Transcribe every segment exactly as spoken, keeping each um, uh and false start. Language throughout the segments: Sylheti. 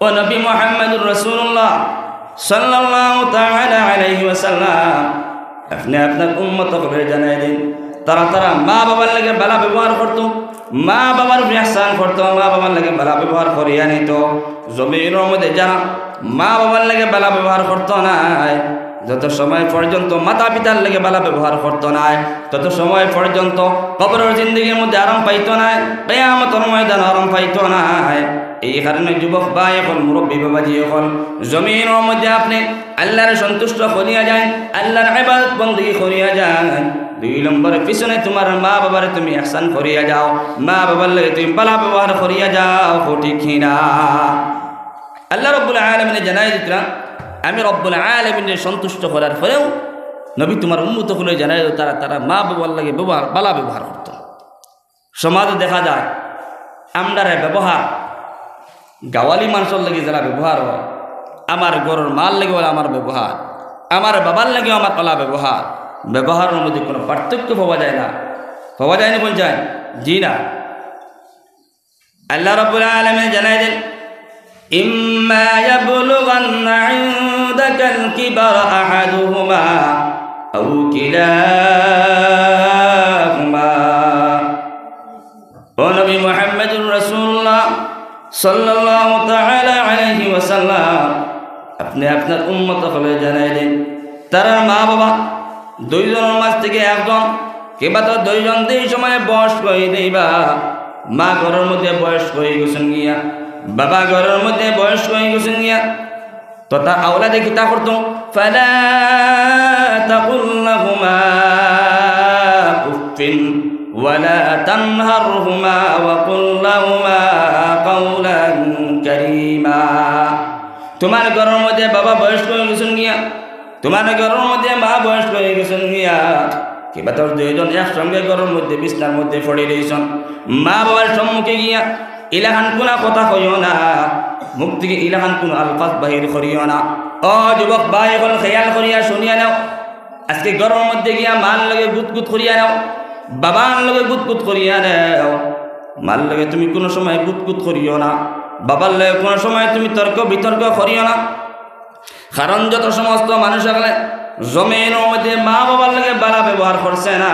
ও নবী মুহাম্মদুর রাসূলুল্লাহ সাল্লাল্লাহু তাআলা আলাইহি ওয়াসাল্লাম, আপনে আপনার উম্মত অকলরে জানাই দিন, তারা তারা মা বাবার লগে ভালা ব্যবহার করতো, মা বাবার উপরে ইহসান করতো, মা বাবার লগে ভালা ব্যবহার করিয়া নিতো। জমিনর মধ্যে যারা মা বাবার লগে ভালা ব্যবহার করতো নায়, যত সময় পর্যন্ত মাতা পিতার লগে ভালা ব্যবহার করতো নায়, তত সময় পর্যন্ত কবরর জিন্দেগির মধ্যে আরাম পাইতো নায়, কিয়ামতর ময়দান আরাম পাইতো নায়। এই কারণে যুবক ভাই অকল, মুরব্বী বাবাজি অকল, জমিনর মধ্যে আপনে আল্লাহরে সন্তুষ্ট করিয়া যাইন, আল্লাহর ইবাদত বন্দেগি করিয়া যাইন। দুই নম্বর, পিছনে তুমার মা বাবারে তুমি ইহসান করিয়া যাও, মা বাবার লগে তুমি ভালা ব্যবহার করিয়া যাও, ঠিক কি না? আল্লাহ রাব্বুল আলামিনে জানাই দিতরা, আমি রাব্বুল আলামিনরে সন্তুষ্ট করার পরেও নবী তুমার উম্মত অকলরে জানাই দিতরা, তারা তারা মা বাবার লগে ব্যবহার, ভালা ব্যবহার করতো। সমাজে দেখা যায়, আমরার ব্যবহার, গাওয়ালি মানষর লগে যেলা ব্যবহার অয়, আমার ঘরর মার লগে অলা আমার ব্যবহার, আমার বাবার লগে আমার অলা ব্যবহার, ব্যবহারর মধ্যে কোনো পার্থক্য পাওয়া যায় না। পাওয়া যায়নি, কোন যায়? জি না। আল্লাহ রাব্বুল আলামিন জানাই দেন, "ইম্মা ইয়াবলুগান্না ইনদাকাল কিবারা আহাদুহুমা আও কিলাহুমা।" ও নবী মুহাম্মদুর রাসূলুল্লাহ সাল্লাল্লাহু তাআলা আলাইহি ওয়াসাল্লাম, আপনে আপনার উম্মত অকলরে জানাই দেন, তারার মা বাবা দুইজনর মাঝ থাকি একজন, কিবা তো দুইজন যেই সময় বয়স্ক অই যাইবা, মা ঘরর মধ্যে বয়স্ক অই গেছইন গিয়া, বাবা ঘরর মধ্যে বয়স্ক অই গেছইন গিয়া, তো তার আওলাদে কিতা করতো? ফালা তাকুল লাহুমা উফফিন ওয়ালা তানহারহুমা ওয়া কুল লাহুমা কাওলান কারীমা। তুমার ঘরর মধ্যে বাবা বয়স্ক অই গেছইন গিয়া, তুমার ঘরর মধ্যে মা বয়স্ক অই গেছইন গিয়া, কিবা তোর দুইজন একসঙ্গে ঘরর মধ্যে বিছনার মধ্যে পড়ি রইছইন, মা বাবার সম্মুখে গিয়া ইলাখান কুনু কথা কইও না, মুখ থাকি ইলাখান কুনু আলফাজ বাহির করিও না। ও যুবক ভাই অকল, খেয়াল করিয়া শুনিয়া নেও, আজকে ঘরর মধ্যে গিয়া মার লগে গুতগুত করিয়া নেও, বাবার লগে গুতগুত করিয়া নেও। মার লগে তুমি কুনু সময় গুতগুত করিও না, বাবার লগে কুনু সময় তুমি তর্ক বিতর্ক করিও না। কারণ যত সমস্ত মানুষ অকলে জমিনর মধ্যে মা বাবার লগে ভালা ব্যবহার করছে না,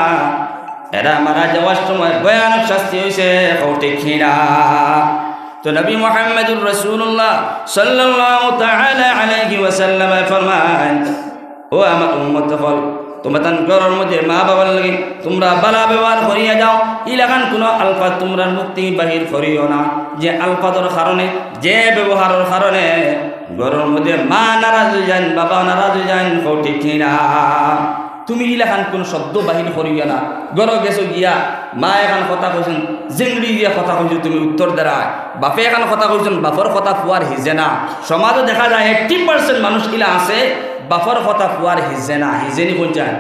এরা মারা যাওয়ার সময় ভয়ানক শাস্তি অইছে, ঠিক কি না? তো নবী মুহাম্মদুর রাসূলুল্লাহ সাল্লাল্লাহু তাআলা আলাইহি ওয়াসাল্লামে ফরমাইন, ও আমার উম্মত অকল, তুমরা তান ঘরর মধ্যে মা বাবার লগে তুমরা ভালা ব্যবহার করিয়া যাও, ইলাখান কুনু আলফাজ তুমরার মুখ থাকি বাহির করিও না, যে আলফাজর কারণে, যে ব্যবহারর কারণে ঘরর মধ্যে মা নারাজ অই যাইন, বাবা নারাজ অই যাইন, ঠিক কি না? তুমি ইলাখান কুনু শব্দ বাহির করিও না। ঘরো গেছো গিয়া, মায়ে এখান কথা কইছইন, জেংড়ি দিয়া কথা কইছো, তুমি উত্তর দেরায়। বাপে এখান কথা কইছইন, বাপর কথা ফুয়ার হিজে না। সমাজো দেখা যায় eighty percent মানুষ ইলা আছে, বাপর কথা ফুয়ার হিজে না। হিজেনি, কোন যায়?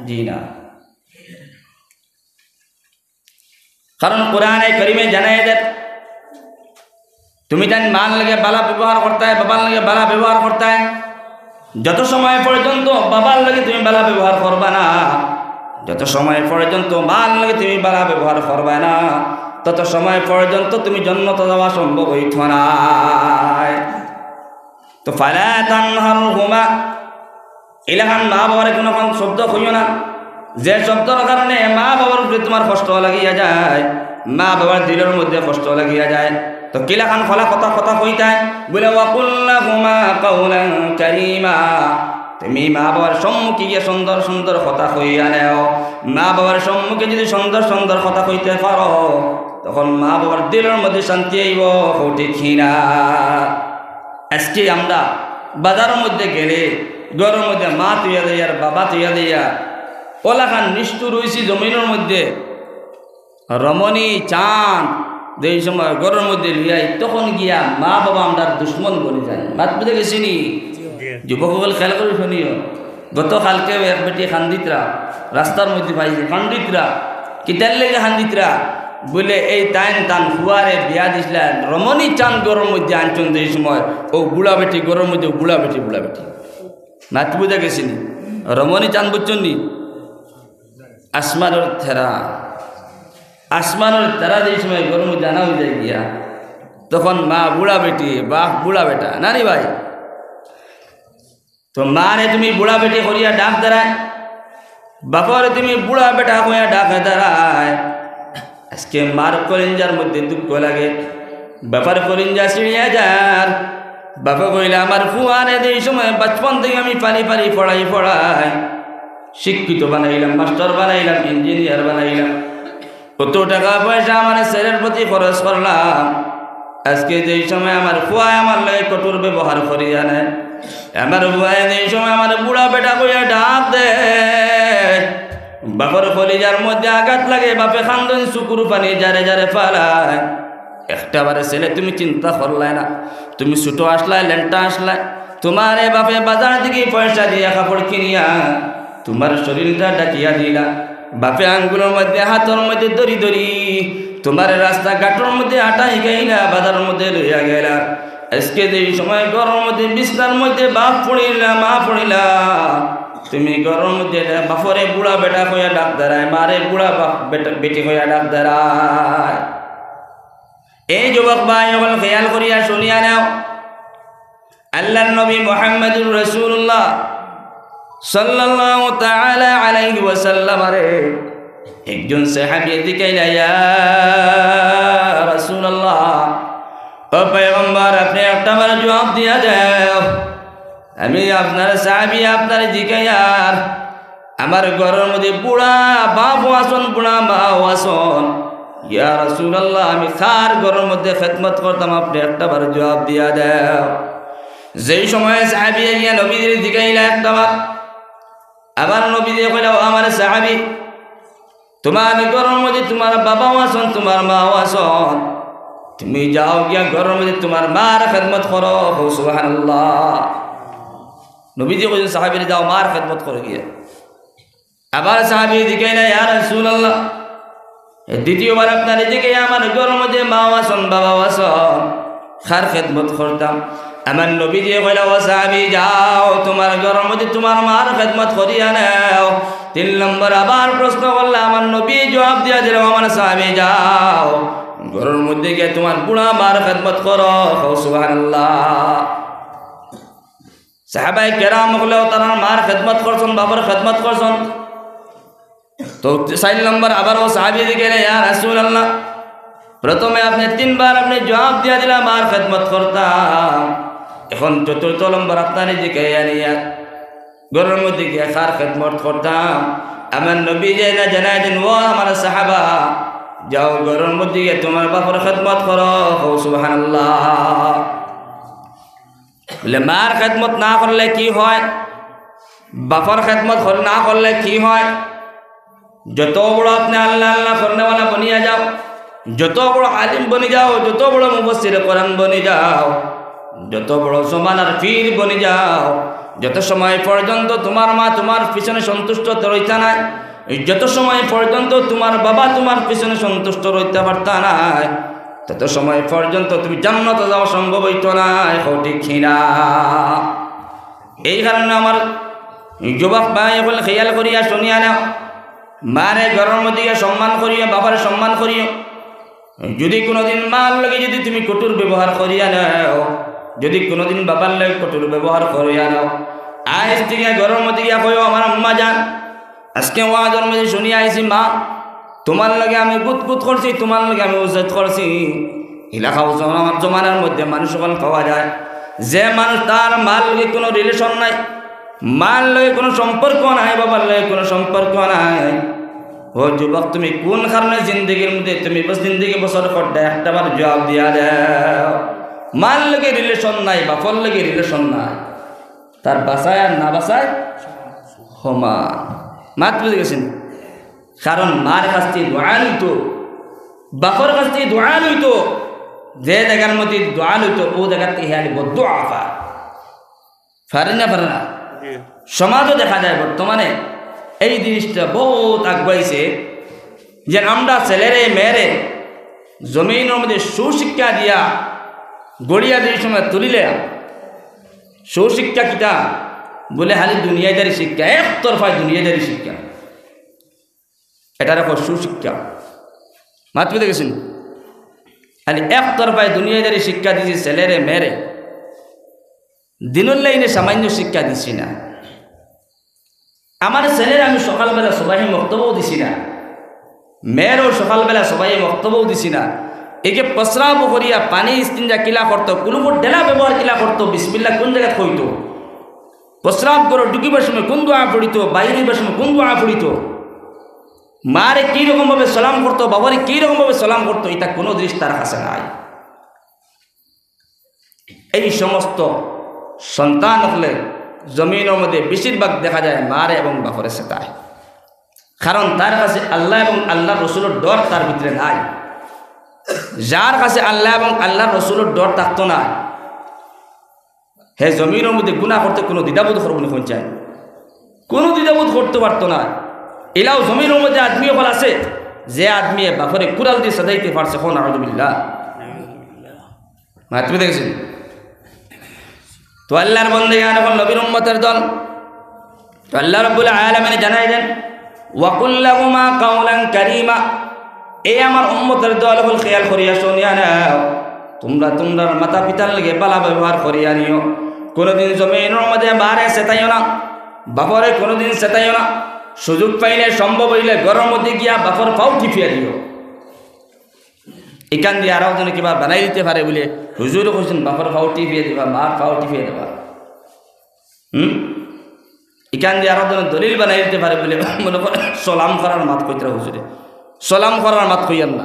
জি না। কারণ কোরআনে করিমে জানাই দেন, তুমি তান মার লগে ভালা ব্যবহার করতায়, বাবার লগে ভালা ব্যবহার করতায়। যত সময় পর্যন্ত বাবার লগে তুমি ভালা ব্যবহার করবা না, যত সময় পর্যন্ত মার লগে তুমি ভালা ব্যবহার করবা না, তত সময় পর্যন্ত তুমি জন্নতো যাওয়া সম্ভব অইতো নায়। তো ফালা তানহারহুমা, ইলাখান মা বাবারে কুনু শব্দ কইও না, যে শব্দর কারণে মা বাবার উপরে তুমার কষ্ট লাগিয়া যায়, মা বাবার দিলর মধ্যে কষ্ট লাগিয়া যায়। তো কিলাখান খোলা কথা, কথা কইতায়? বলে, "ওয়া কুল লাহুমা কাওলান কারীমা।" তুমি মা বাবার সম্মুখে গিয়া সুন্দর সুন্দর কথা কইয়া নেও। মা বাবার সম্মুখে যদি সুন্দর সুন্দর কথা কইতে পারো, তখন মা বাবার দিলর মধ্যে শান্তি আইবো, ঠিক কি না? আজকে আমরা বাজারর মধ্যে গেলে ঘরর মধ্যে মা থইয়া যাই আর বাবা থইয়া যাই, অলাখান নিষ্ঠুর অইছি জমিনর মধ্যে। রমণী চান যেই সময় ঘরর মধ্যে লইয়া আই, তখন গিয়া মা বাবা আমরার দুশমন বনি যায়। মাত বুঝা গেছেনি? যুবক অকল খেয়াল করি শুনিও। গতকালকেও এক বেটি কান্দিত্রা, রাস্তার মধ্যে পাইছি, কান্দিত্রা। কিতার লাগি কান্দিত্রা? বলে, এই তাইন তান ফুয়ারে বিয়া দিছলা, রমণী চান ঘরর মধ্যে আনছইন যেই সময়, অউ বুড়া বেটি ঘরর মধ্যে, অউ বুড়া বেটি, বুড়া বেটি। মাত বুঝা গেছেনি? রমণী চান বুঝছইন নি? আসমানর তারা, আসমানর তারা যেই সময় ঘরর মধ্যে আনা অই যায় গিয়া, তখন মা বুড়া বেটি, বাপ বুড়া বেটা, না নি ভাই? তো মারে তুমি বুড়া বেটি করিয়া ডাক দেরায়, বাপরে তুমি বুড়া বেটা কইয়া ডাক দেরায়। আজকে মার কলিঞ্জার মধ্যে দুঃখ লাগে, বাপর কলিঞ্জা ছিড়িয়া যার। বাপে কইলা, "আমার ফুয়ারে যেই সময় বাচপন থাকি আমি পালি পালি পড়াই পড়াই শিক্ষিত বানাইলাম, মাস্টার বানাইলাম, ইঞ্জিনিয়ার বানাইলাম, কত টেকা পয়সা আমার ছেলের প্রতি খরচ করলাম, আজকে যেই সময় আমার ফুয়ায় আমার লগে কঠোর ব্যবহার করিয়া নেয়, আমার ফুয়ায় যেই সময় আমার বুড়া বেটা কইয়া ডাক দেয়, বাপর কলিজার মধ্যে আঘাত লাগে, বাপে কান্দইন, চকুর পানি জারে জারে ফালায়।" একটা বারে ছেলে তুমি চিন্তা করলায় না, তুমি ছোট আছলায়, লেংটা আছলায়, তুমারে বাপে বাজার থাকি পয়সা দিয়া কাপড় কিনিয়া তুমার শরীরটা ঢাকিয়া দিলা, বাপে আঙ্গুলর মধ্যে, হাতর মধ্যে ধরি ধরি তুমারে রাস্তাঘাটর মধ্যে আটা হিকাইলা, বাজারর মধ্যে লইয়া গেলা। আজকে যেই সময় ঘরর মধ্যে বিছনার মধ্যে বাপ পড়িলা, মা পড়িলা, তুমি ঘরর মধ্যে বাপরে বুড়া বেটা কইয়া ডাক দেরায়, মারে বুড়া বাপ বেটা, বেটি কইয়া ডাক দেরায়। এই যুবক ভাই অকল, খেয়াল করিয়া শুনিয়া নেও, আল্লাহর নবী মুহাম্মাদুর রাসূলুল্লাহ সাল্লাল্লাহু তাআলা আলাইহি ওয়াসাল্লামরে একজন সাহাবী জিকাইলা, "ইয়া রাসূলুল্লাহ, ও পয়গম্বর, আপনে একটা বার জবাব দিয়া দেও, আমি আপনার সাহাবী, আপনারে জিকাইয়ার।" আমার ঘরর মধ্যে বুড়া বাপও আছইন, বুড়া মাও আছইন। ইয়া রাসূলুল্লাহ, আমি কার ঘরর মধ্যে খেদমত করতাম, আপনে একটা বার জবাব দিয়া দেও। যেই সময় সাহাবী গিয়া নবীজিরে জিকাইলা একটা বার, আমার নবীজিয়ে কইলা, "ও আমার সাহাবী, তুমার ঘরর মধ্যে তুমার বাবাও আছইন, তুমার মাও আছইন, তুমি যাও গিয়া ঘরর মধ্যে তুমার মার খেদমত করো।" কও সুবহানাল্লাহ। নবীজি কইছইন সাহাবীরে, "যাও, মার খেদমত করো গিয়া।" আবার সাহাবী জিকাইলা, "ইয়া রাসূলুল্লাহ, দ্বিতীয়বার আপনারে জিকাইয়া, আমার ঘরর মধ্যে মাও আছইন, বাবাও আছইন, কার খেদমত করতাম?" আমার নবীজিয়ে কইলা, "ও সাহাবী, যাও, তুমার ঘরর মধ্যে তুমার মার খেদমত করিয়া নেও।" তিন নম্বর আবার প্রশ্ন করলা, আমার নবী জবাব দিয়া দিলা, "ও আমার সাহাবী, যাও, ঘরর মধ্যে গিয়া তুমার বুড়া মার খেদমত করো।" কও সুবহানাল্লাহ। সাহাবায়ে কেরাম অকলেও তারার মার খেদমত করছইন, বাপর খেদমত করছইন। তো চাইর নম্বর আবারও সাহাবী জিকাইলা, "ইয়া রাসূলুল্লাহ, প্রথমে আপনে তিনবার আপনে জবাব দিয়া দিলা মার খেদমত করতাম, এখন চতুর্থ নম্বর আপনারে জিকাইয়া নিয়া ঘরর মধ্যে গিয়া কার খেদমত করতাম?" আমার নবীজিয়ে জানাই দেইন, "ও আমার সাহাবা, যাও ঘরর মধ্যে গিয়া তুমার বাপর খেদমত করো।" কও সুবহানাল্লাহ। বলে, মার খেদমত না করলে কি হয়? বাপর খেদমত কর-, না করলে কি হয়? যত বড় আপনে আল্লাহ আল্লাহ করনেওয়ালা বনিয়া যাও, যত বড় আলিম বনি যাও, যত বড় মুফাসসিরে কোরআন বনি যাও, যত বড় জমানার পীর বনি যাও, যত সময় পর্যন্ত তুমার মা তুমার পিছনে সন্তুষ্ট রইতা নায়, যত সময় পর্যন্ত তুমার বাবা তুমার পিছনে সন্তুষ্ট রইতা পারতা নায়, তত সময় পর্যন্ত তুমি জান্নাতো যাওয়া সম্ভব অইতো নায়। কও ঠিক কি না? এই কারণে আমার যুবক ভাই অকল, খেয়াল করিয়া শুনিয়া নেও, মারে ঘরর মধ্যে গিয়া সম্মান করিও, বাপরে সম্মান করিও। যদি কুনুদিন মার লগে যদি তুমি কঠোর ব্যবহার করিয়া নেও, যদি কুনুদিন বাবার লগে কঠোর ব্যবহার করিয়া নেও, আইজ থাকি ঘরর মধ্যে গিয়া কইও, "আমার আম্মা জান, আজকে ওয়াজর মধ্যে শুনিয়া আইছি মা, তুমার লগে আমি গুত গুত করছি, তুমার লগে আমি উজত করছি।" ইলাকা উজত আমার জমানার মধ্যে মানুষ অকল পাওয়া যায়, যে মানুষ তার মার লগে কুনু relation নাই, মার লগে কুনু সম্পর্ক নাই, বাবার লগে কুনু সম্পর্ক নাই। ও যুবক, তুমি কুন কারণে জিন্দেগির মধ্যে তুমি বস জিন্দেগি বসর কররায়, একটা বার জবাব দিয়া দেও। মার লগে relation নাই, বাপর লগে relation নাই, তার বাঁচায় আর না বাঁচায় সমান। মাত বুঝি গেছইন? কারণ মার কাছ থাকি দোয়া লইতো, বাপর কাছ থাকি দোয়া লইতো, যে জাগার মধ্যে দোয়া লইতো, অউ জাগাত থাকি হে আলি বদদোয়া পায়। পারে না, পারে না? জি। সমাজও দেখা যায় বর্তমানে এই জিনিসটা বহুত আগুয়াইছে, যে আমরা ছেলেরে মেয়েরে জমিনর মধ্যে সুশিক্ষা দিয়া গড়িয়া যে সময় তুলিলে, সুশিক্ষা কিতা? বলে, খালি দুনিয়াদারি শিক্ষা, একতরফায় দুনিয়াদারি শিক্ষা। এটারে কয় সুশিক্ষা। মাত বুঝি গেছইন? খালি একতরফায় দুনিয়াদারি শিক্ষা দিছি ছেলেরে মেয়েরে, দিনুল লাইনে সামান্য শিক্ষা দিছি না। আমার ছেলেরে আমি সকালবেলা সবাই মক্তবও দিছি না, মেয়েরও সকালবেলা সবাই মক্তবও দিছি না। একে প্রস্রাব করিয়া পানি ইস্তিঞ্জা কিলা করতো, কুলুপুর ঢেলা ব্যবহার কিলা করতো, বিসমিল্লাহ কোন জাগাত কইতো, প্রস্রাব ঘরো ঢুকিবার সময় কোন দোয়া পড়িতো, বাইর অইবার সময় কোন দোয়া পড়িতো, মারে কি রকম ভাবে সালাম করতো, বাবারে কি রকম ভাবে সালাম করতো, ইতা কোনো জিনিস তার কাছে নাই। এই সমস্ত সন্তান অকলে জমিনর মধ্যে বেশিরভাগ দেখা যায় মারে এবং বাপরে সেতায়, কারণ তার কাছে আল্লাহ এবং আল্লাহর রসুলর ডর তার ভিতরে নাই। যার কাছে আল্লাহ এবং আল্লাহর রসুলর ডর থাকতো না, হে জমিনর মধ্যে গুনাহ করতে কোনো দ্বিধাবোধ করবো না, কোন চাই কোনো দ্বিধাবোধ করতে পারতো না। ইলাও জমিনর মধ্যে আদমি অকল আছে, যে আদমিয়ে বাপরে কুড়াল দিয়া সেতাইতে পারছে, কও নাউজুবিল্লাহ। মাতবে দেখছেন? তো আল্লাহর বন্দেগান অকল, নবীর উম্মতের দল, তো আল্লাহ রাব্বুল আলামিন জানাই দেন, "ওয়াকুল লাহুমা কাওলান কারীমা।" এই আমার উম্মতের দল অকল, খেয়াল করিয়া শুনিয়া নাও, তোমরা তোমরার মাতা পিতার লগে ভালা ব্যবহার করিয়া নিও। কোনোদিন জমিনর মধ্যে মারে সেতাইও না, বাপরে কোনোদিন সেতাইও না। সুযোগ পাইলে, সম্ভব অইলে ঘরর মধ্যে গিয়া বাপর পাও টিপিয়া দিও। ইখান দিয়া আরো জনে কিবা বানাই দিতে পারে বুলে, হুজুরে কইছইন বাপর পাও টিপিয়া দিবা, মার পাও টিপিয়া দিবা। হুম? ইখান দিয়া আরো জনে দলিল বানাই দিতে পারে বুলে, মনে করে সালাম করার মাত কইতরা হুজুরে। সালাম করার মাত কইয়ার না।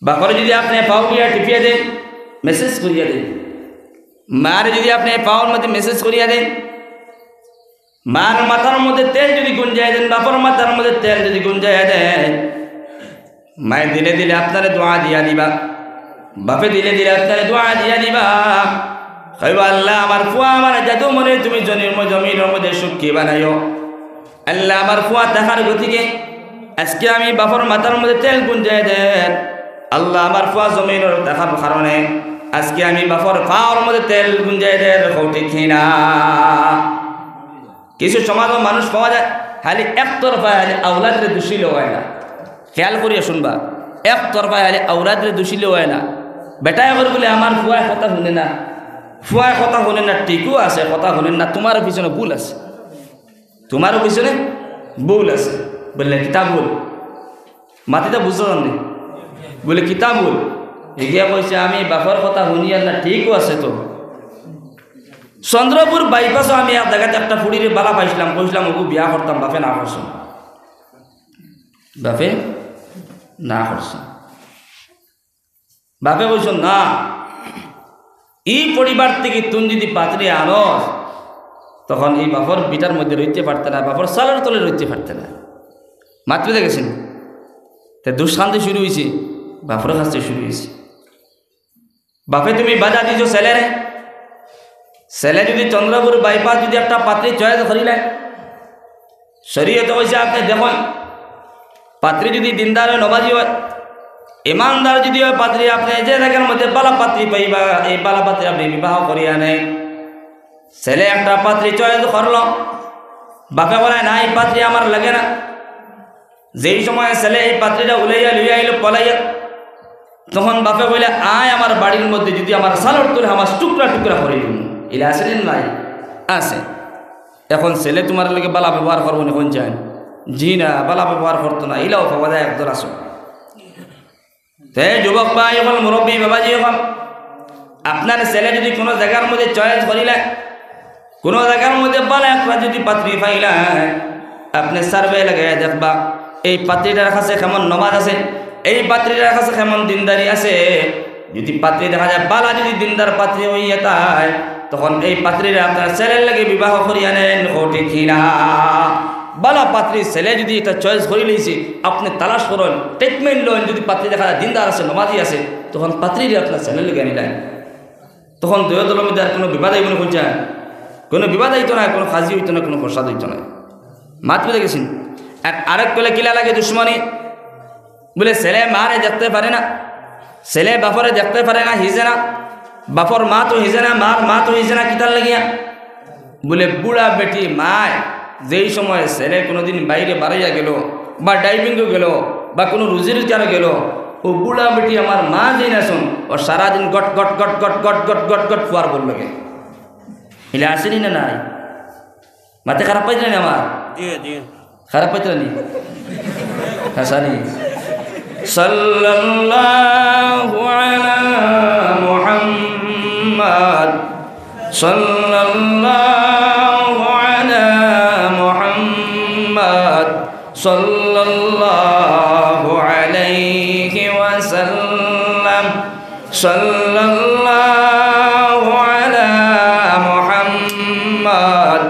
বাপরে যদি আপনে পাও গিয়া টিপিয়া দেন, মেসেজ করিয়া দেন। মারে যদি আপনে পাওর মধ্যে মেসেজ করিয়া দেন, মার মাথার মধ্যে তেল যদি গুঞ্জাই দেন, বাপর মাথার মধ্যে তেল যদি গুঞ্জাই দেন, মায়ে দিলে দিলে আপনারে দোয়া দিয়া দিবা, বাপে দিলে দিলে আপনারে দোয়া দিয়া দিবা। কইবা, "আল্লাহ, আমার ফুয়া আমার জাদু মনে তুমি জমির ম-, জমিনর মধ্যে সুখী বানাইও।" আল্লাহ, আমার ফুয়া থাকার গতিকে আজকে আমি বাপর মাথার মধ্যে তেল গুঞ্জাই দের। আল্লাহ, আমার ফুয়া জমিনর থাকার কারণে আজকে আমি বাপর পাওর মধ্যে তেল গুঞ্জাই দের, কও ঠিক কি না? কিছু সমাজও মানুষ পাওয়া যায়, খালি একতরফা খালি আওলাদরে দোষী লওয়ায় না। খেয়াল করিয়া শুনবা, একতরফা খালি আওলাদরে দোষী লওয়ায় না। বেটায় কর বুলে, "আমার ফুয়ায় কথা হুনে না, ফুয়ায় কথা হুনে না, ঠিকও আছে, কথা হুনে না, তোমারও পিছনে ভুল আছে, তোমারও পিছনে ভুল আছে।" বুলে, "কিতা ভুল?" মাতিতা বুঝতে জাননি। বুলে, "কিতা ভুল?" এগিয়া কইছে, "আমি বাপর কথা হুনিয়ার না, ঠিকও আছে তো।" চন্দ্রপুর বাইপাসও আমি এক জাগাত একটা ফুড়িরে ভালা পাইছিলাম, কইছিলাম, "ওগু বিয়া করতাম, বাপে না করছে, বাপে না করছে।" বাপে কইছইন, "না, ই পরিবার থাকি তুই যদি পাত্রী আনস, তখন ই বাপর ভিটার মধ্যে রইতে পারতে না, বাপর ছালর তলে রইতে পারতে না।" মাতবে দেখেছেন, তে দুষ্কান্তি শুরু অইছে, বাপর কাছে শুরু অইছে। বাপে তুমি বাধা দিছো ছেলেরে, ছেলে যদি চন্দ্রপুর বাইপাস যদি একটা পাত্রী চয়েস করিলে, শরীয়তে কইছে, আপনে দেখইন, পাত্রী যদি দিনদার অয়, নমাজি অয়, ইমানদার যদি অয় পাত্রী, আপনে যে জাগার মধ্যে ভালা পাত্রী পাইবা, এই ভালা পাত্রী আপনে বিবাহ করিয়া নেইন। ছেলে একটা পাত্রী চয়েস করলো, বাপে কয়, "না, এই পাত্রী আমার লাগে না।" যেই সময় ছেলে এই পাত্রীটা উলাইয়া লইয়া আইলো পলাইয়া, তখন বাপে কইলে, "আয় আমার বাড়ির মধ্যে যদি আমার ছালর তলে হামাস টুকরা টুকরা করি দিমু।" ইলা আছে নি নাই? আছে। এখন ছেলে তোমার লগে ভালা ব্যবহার করবো নি, কোন চাইন? জি না, ভালা ব্যবহার করতো না। ইলাও পাওয়া যায় একদল আছে। তে যুবক ভাই অকল, মুরব্বী বাবাজি অকল, আপনার ছেলে যদি কোনো জাগার মধ্যে চয়েস করিলে, কোনো জাগার মধ্যে ভালা একটা যদি পাত্রী পাইলে, আপনে সার্ভে লাগাইয়া দেখবা, এই পাত্রীটার কাছে কেমন নমাজ আছে, এই পাত্রীটার কাছে কেমন দিনদারি আছে। যদি পাত্রী দেখা যায় ভালা, যদি দিনদার পাত্রী অইয়া যায়, তখন এই পাত্রীরে আপনার ছেলের লগে বিবাহ করিয়া নেইন, কও ঠিক কি না? ভালা পাত্রী ছেলে যদি এটা চয়েস করি লইছে, আপনে তালাশ করইন, ট্রিটমেন্ট লইন, যদি পাত্রী দেখা যায় দিনদার আছে, নমাজি আছে, তখন পাত্রীরে আপনার ছেলের লগে আনিলাইন। তখন দুইও দলর মধ্যে আর কোনো বিবাদ অইবো নি, কোন চাইন? কোনো বিবাদ অইতো না, কোনো কাজি অইতো না, কোনো ফসাদ অইতো না। মাতবে দেখেছেন? আর আরেক কইলে কিলা লাগে দুশমনি? বুলে, ছেলে মারে দেখতে পারে না, ছেলে বাপরে দেখতে পারে না, হিজে না, বাপর মা তো হিজে না, মার মা তো হিজে না, কিতার লাগিয়া? বুলে, বুড়া বেটি মায় যেই সময় ছেলে কোনোদিন বাইরে বারইয়া গেলো, বা ডাইভিংও গেলো, বা কোনো রুজি রোজগারও গেলো, ও বুড়া বেটি আমার মা যেইন আছইন, ও সারাদিন goat goat goat goat goat goat goat goat Führer বউর লগে। ইলা আছে নি না নাই? মাতে খারাপ পাইরা নি আমার? জি, জি। খারাপ পাইরা নি? হাসানি। সাল্লাল্লাহু আলা মুহাম্মাদ। সাল্লাল্লাহু আলা মুহাম্মাদ। সাল্লাল্লাহু আলাইহি ওয়াসাল্লাম। সাল্লাল্লাহু আলা মুহাম্মাদ।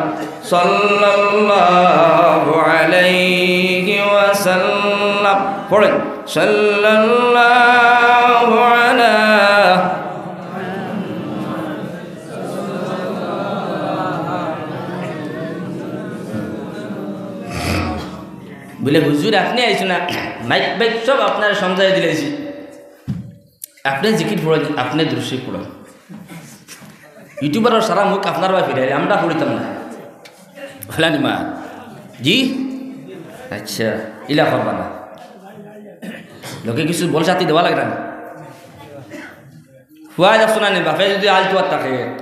সাল্লাল্লাহু আলাইহি ওয়াসাল্লাম। পড়েন, সাল্লাল্লাহু আলা। বলে, "হুজুর, আপনে আইছইন না, মাইক বাইক সব আপনারে সমঝাইয়া দিলাইছি।" আপনে জিকির পড়ইন, আপনে দুরুদ শরিফ পড়ইন। ইউটিউবারর সারা মুখ আপনার বায় ফিরাইলে আমরা পড়িতাম না। অইলা নি মা? জি? আচ্ছা, ইলা করবা না। লোকে কিছু বল সাথী দেওয়া লাগে না। ফুয়া দেখছো না নি, বাপে যদি আলতু আর থাকে,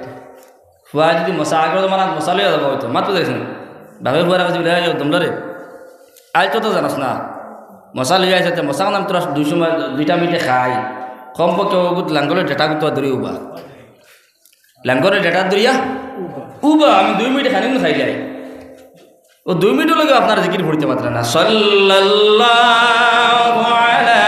ফুয়া যদি মশা আগর জমানাত মশা লইয়া যাবা অইতো, মাততো দেখছো না? বাপে ফুয়ারে কইছে, "বেটা, যাও, দমলা রে। আইজ তো জানোস না। মশা লইয়া আইছে, তে মশা নাম তোরা দুই সময়, দুইটা মিনিটে খাই। কমপক্ষে অগুত লাঙ্গলর ডেটা গুতা ধরি উবা। লাঙ্গলর ডেটা ধরিয়া উবা, আমি দুই মিনিটে খানিগুন খাইলাই।" ও দুই মিনিটর লাগি আপনার জিকির পড়িতা পাররা না। সাল্লাল্লাহু আলা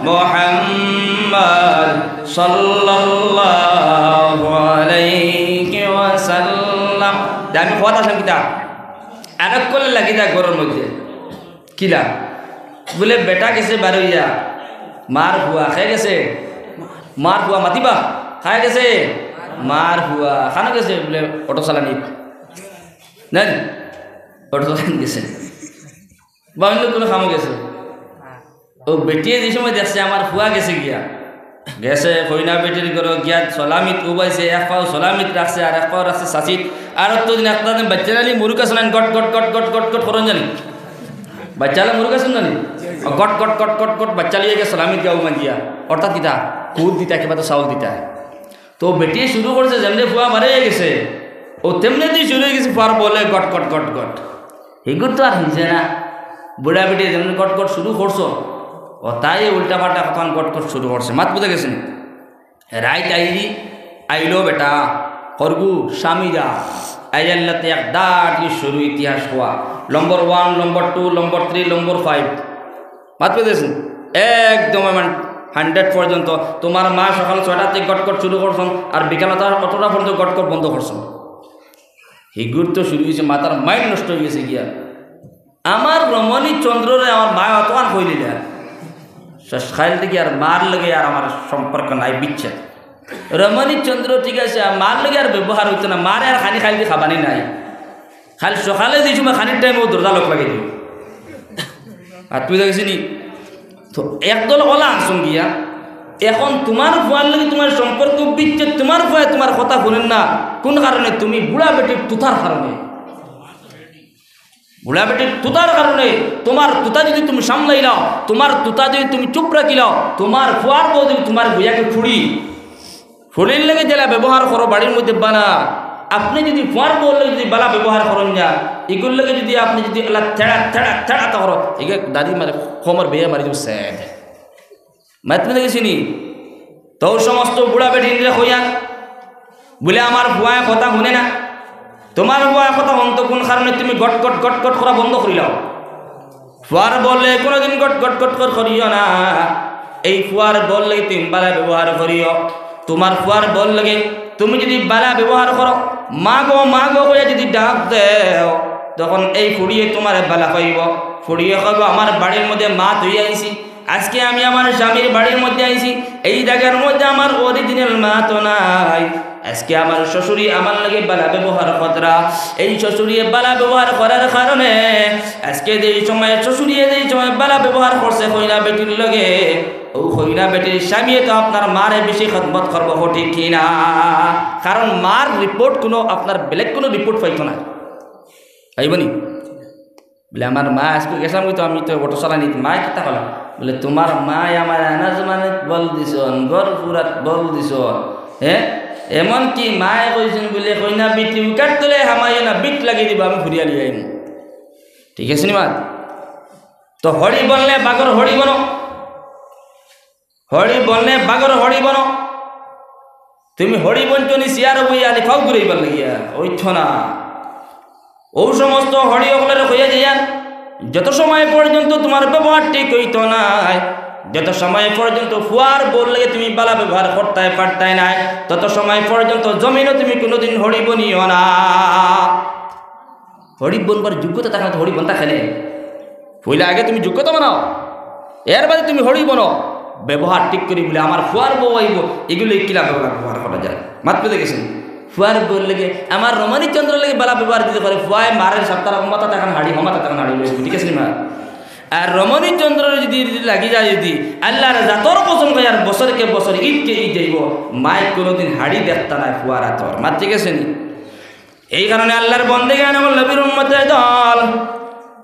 মুহাম্মাদ, সাল্লাল্লাহু আলাইহি ওয়াসাল্লাম। তে আমি কওয়াত আছলাম কিতা? আরক করলে লাগি যায় ঘরর মধ্যে। কিলা? বলে, বেটা গেছে বারইয়া, মার ফুয়া খাই গেছে, মার ফুয়া মাতিবা, খাই গেছে, মার ফুয়া খানো গেছে, বলে, অটো চালানি। না নি? অটো চালানি গেছে। বা অইন্য কুনু কামো গেছে। ও বেটিয়ে যে সময় দেখছে আমার ফুয়া গেছে গিয়া, গেছে কইনা বেটির ঘরো গিয়া সলামিত উবাইছে, এক পাও সলামিত রাখছে আর এক পাও রাখছে চাচিত। আর অত দিন একটা দিন বাচ্চা নালি মুরুক আছে না, goat goat goat goat goat goat করইন জানি। বাচ্চা আলা মুরুক আছে জানি। Goat goat goat goat goat বাচ্চা লইয়া গিয়া সলামিত গাও মাজিয়া। অর্থাৎ কিতা? খুদ দিতা, কিবা তো চাউল দিতা। তো বেটিয়ে শুরু করছে, যেমনে ফুয়া বারইয়া গেছে, ও তেমনেদি শুরু অই গেছে ফুয়ার বউলে গট গট গট গট। হিগুর তো আর হিজে না। বুড়া বেটিয়ে যেমনে গট গট শুরু করছো, ও তাই উল্টা পাল্টা কথা গট গট শুরু করছে। মাত বুঝা গেছে নি? রাইত আইলি, আইলো বেটা, করগু, স্বামী যা। আইয়াল্লাতে এক দাঁড় দিয়ে শুরু ইতিহাস কওয়া। নম্বর ওয়ান, নম্বর two, number three, number five. মাত বুঝা গেছে নি? একদম মানে হান্ড্রেড পর্যন্ত। তোমার মা সকাল ছয়টা থাকি গট গট শুরু করছইন, আর বিকাল অতটা পর্যন্ত গট গট বন্ধ করছইন। হিগুর তো শুরু অইছে, মাথার মাইন্ড নষ্ট অই গেছে গিয়া। আমার রমণী চন্দ্ররে আমার মায় অতখান কইলিলা। শেষ কাইল থাকি আর মার লগে আর আমার সম্পর্ক নাই, বিচ্ছেদ। রমণী চন্দ্র ঠিক আছে, আর মার লগে আর ব্যবহার অইতো না, মারে আর খানি খাইল দি খাবানি নাই। খালি সকালে যে সময় খানির টাইমে ও দরজা লক লাগাই দিবো। আর তুই দেখছি নি? তো একদল অলা আছইন গিয়া, এখন তোমার ফুয়ার লগে তোমার সম্পর্ক বিচ্ছেদ, তোমার ফুয়ায় তোমার কথা হুনইন না। কুন কারণে? তুমি বুড়া বেটির তুতার কারণে। বুড়া বেটির তুতার কারণে। তোমার তুতা যদি তুমি সামলাইলাও, তোমার তুতা যদি তুমি চুপ রাখিলাও, তোমার ফুয়ার বউ যদি তোমার বইয়াকে ফুড়ি, ফুড়ির লগে যেলা ব্যবহার করো বাড়ির মধ্যে বালা, আপনে যদি ফুয়ার বউর লগে যদি বালা ব্যবহার করইন না, ইগুর লগে যদি আপনে যদি এলা তেড়া, তেড়া, তেড়া তা করো, ইগে দাদি মারে, কমর বেয়া মারি দিবো সেদ। মাত বুঝা গেছে নি? তো সমস্ত বুড়া বেটিনরে কইয়া, বুলে, "আমার ফুয়ায় কথা হুনে না।" তোমার ফুয়ায় কথা হুনতো কুন কারণে তুমি গট গট গট গট করা বন্ধ করিলাও? ফুয়ার বউর লগে কুনুদিন গট গট গট গট করিও না। এই ফুয়ার বউর লগে তুমি বালা ব্যবহার করিও। তোমার ফুয়ার বউর লগে তুমি যদি বালা ব্যবহার করো, "মা গো, মা গো" কইয়া যদি ডাক দেও, তখন এই ফুড়িয়ে তোমারে বালা পাইবো। ফুড়িয়ে কইবো, "আমার বাড়ির মধ্যে মাত অইয়া আইছি, আজকে আমি আমার স্বামীর বাড়ির মধ্যে আইছি, এই জাগার মধ্যে আমার অরিজিনাল মাত নাই। আজকে আমার শ্বশুরি আমার লগে বালা ব্যবহার কররা, এই শ্বশুরিয়ে বালা ব্যবহার করার কারণে আজকে যেই সময় শ্বশুরিয়ে যেই সময় বালা ব্যবহার করছে কইনা বেটির লগে, ও কইনা বেটির স্বামীয়ে তো আপনার মারে বেশি খেদমত করবো, ঠিক কি না?" কারণ মার রিপোর্ট কুনু আপনার বেলেগ কুনু রিপোর্ট পাইতো না, পাইবো নি? বুলে, "আমার মা আইজকু গেছলাম কিন্তু আমি তো অটো চালানিত, মায় কিতা কইলা?" বুলে, "তুমার মায় আমার আনা জমানিত বল দিছইন, ঘর ফুরাত বল দিছইন, হে? এমনকি মায় কইছইন বুলে, 'কইনা বিটি উকার তলে হামাইও না, বিট লাগি দিবা, আমি ফুরিয়া লই আইমু।'" ঠিক আছে নি মাত? তো হড়ি বনলে বাঘর হড়ি বনো, হড়ি বনলে বাঘর হড়ি বনো। তুমি হড়ি বনছো নি চেয়ারো বইয়া আলি ফাও ঘুরাইবার লাগিয়া, অইতো না। অউ সমস্ত হড়ি অকলরে কইয়া যাইয়ার, যত সময় পর্যন্ত তুমার ব্যবহার ঠিক অইতো নায়, যত সময় পর্যন্ত ফুয়ার বউর লগে তুমি বালা ব্যবহার করতায় পারতায় নায়, তত সময় পর্যন্ত জমিনো তুমি কুনুদিন হড়ি বনিও না। হড়ি বনবার যোগ্যতা থাকলে তো হড়ি বনতা কেনে। পয়লা আগে তুমি যোগ্যতা বানাও, এর বাদে তুমি হড়ি বনো। ব্যবহার ঠিক করি বুলে, "আমার ফুয়ার বউ আইবো", ইগুলো কিলা ব্যবহার, ব্যবহার করা যায়? মাত বুঝে গেছইন? ফুয়ার বউর লগে, আমার রমণীচন্দ্রর লগে বালা ব্যবহার যদি করে, ফুয়ায় মারের সাপ্তার হমাতা থাকান হাড়ি, হমাতা থাকান হাড়ি লইবো, ঠিক আছে নি মা? আর রমণীচন্দ্রর যদি, যদি লাগি যায় যদি, আল্লার জাতর কসম খাইয়ার বছরকে বছর, ইদকে ইদ যাইবো, মায় কুনুদিন হাড়ি দেখতা নায় ফুয়ার আতর। মাত ঠিক আছে নি? এই কারণে আল্লার বন্দেগান অকল, নবীর উম্মতের দল,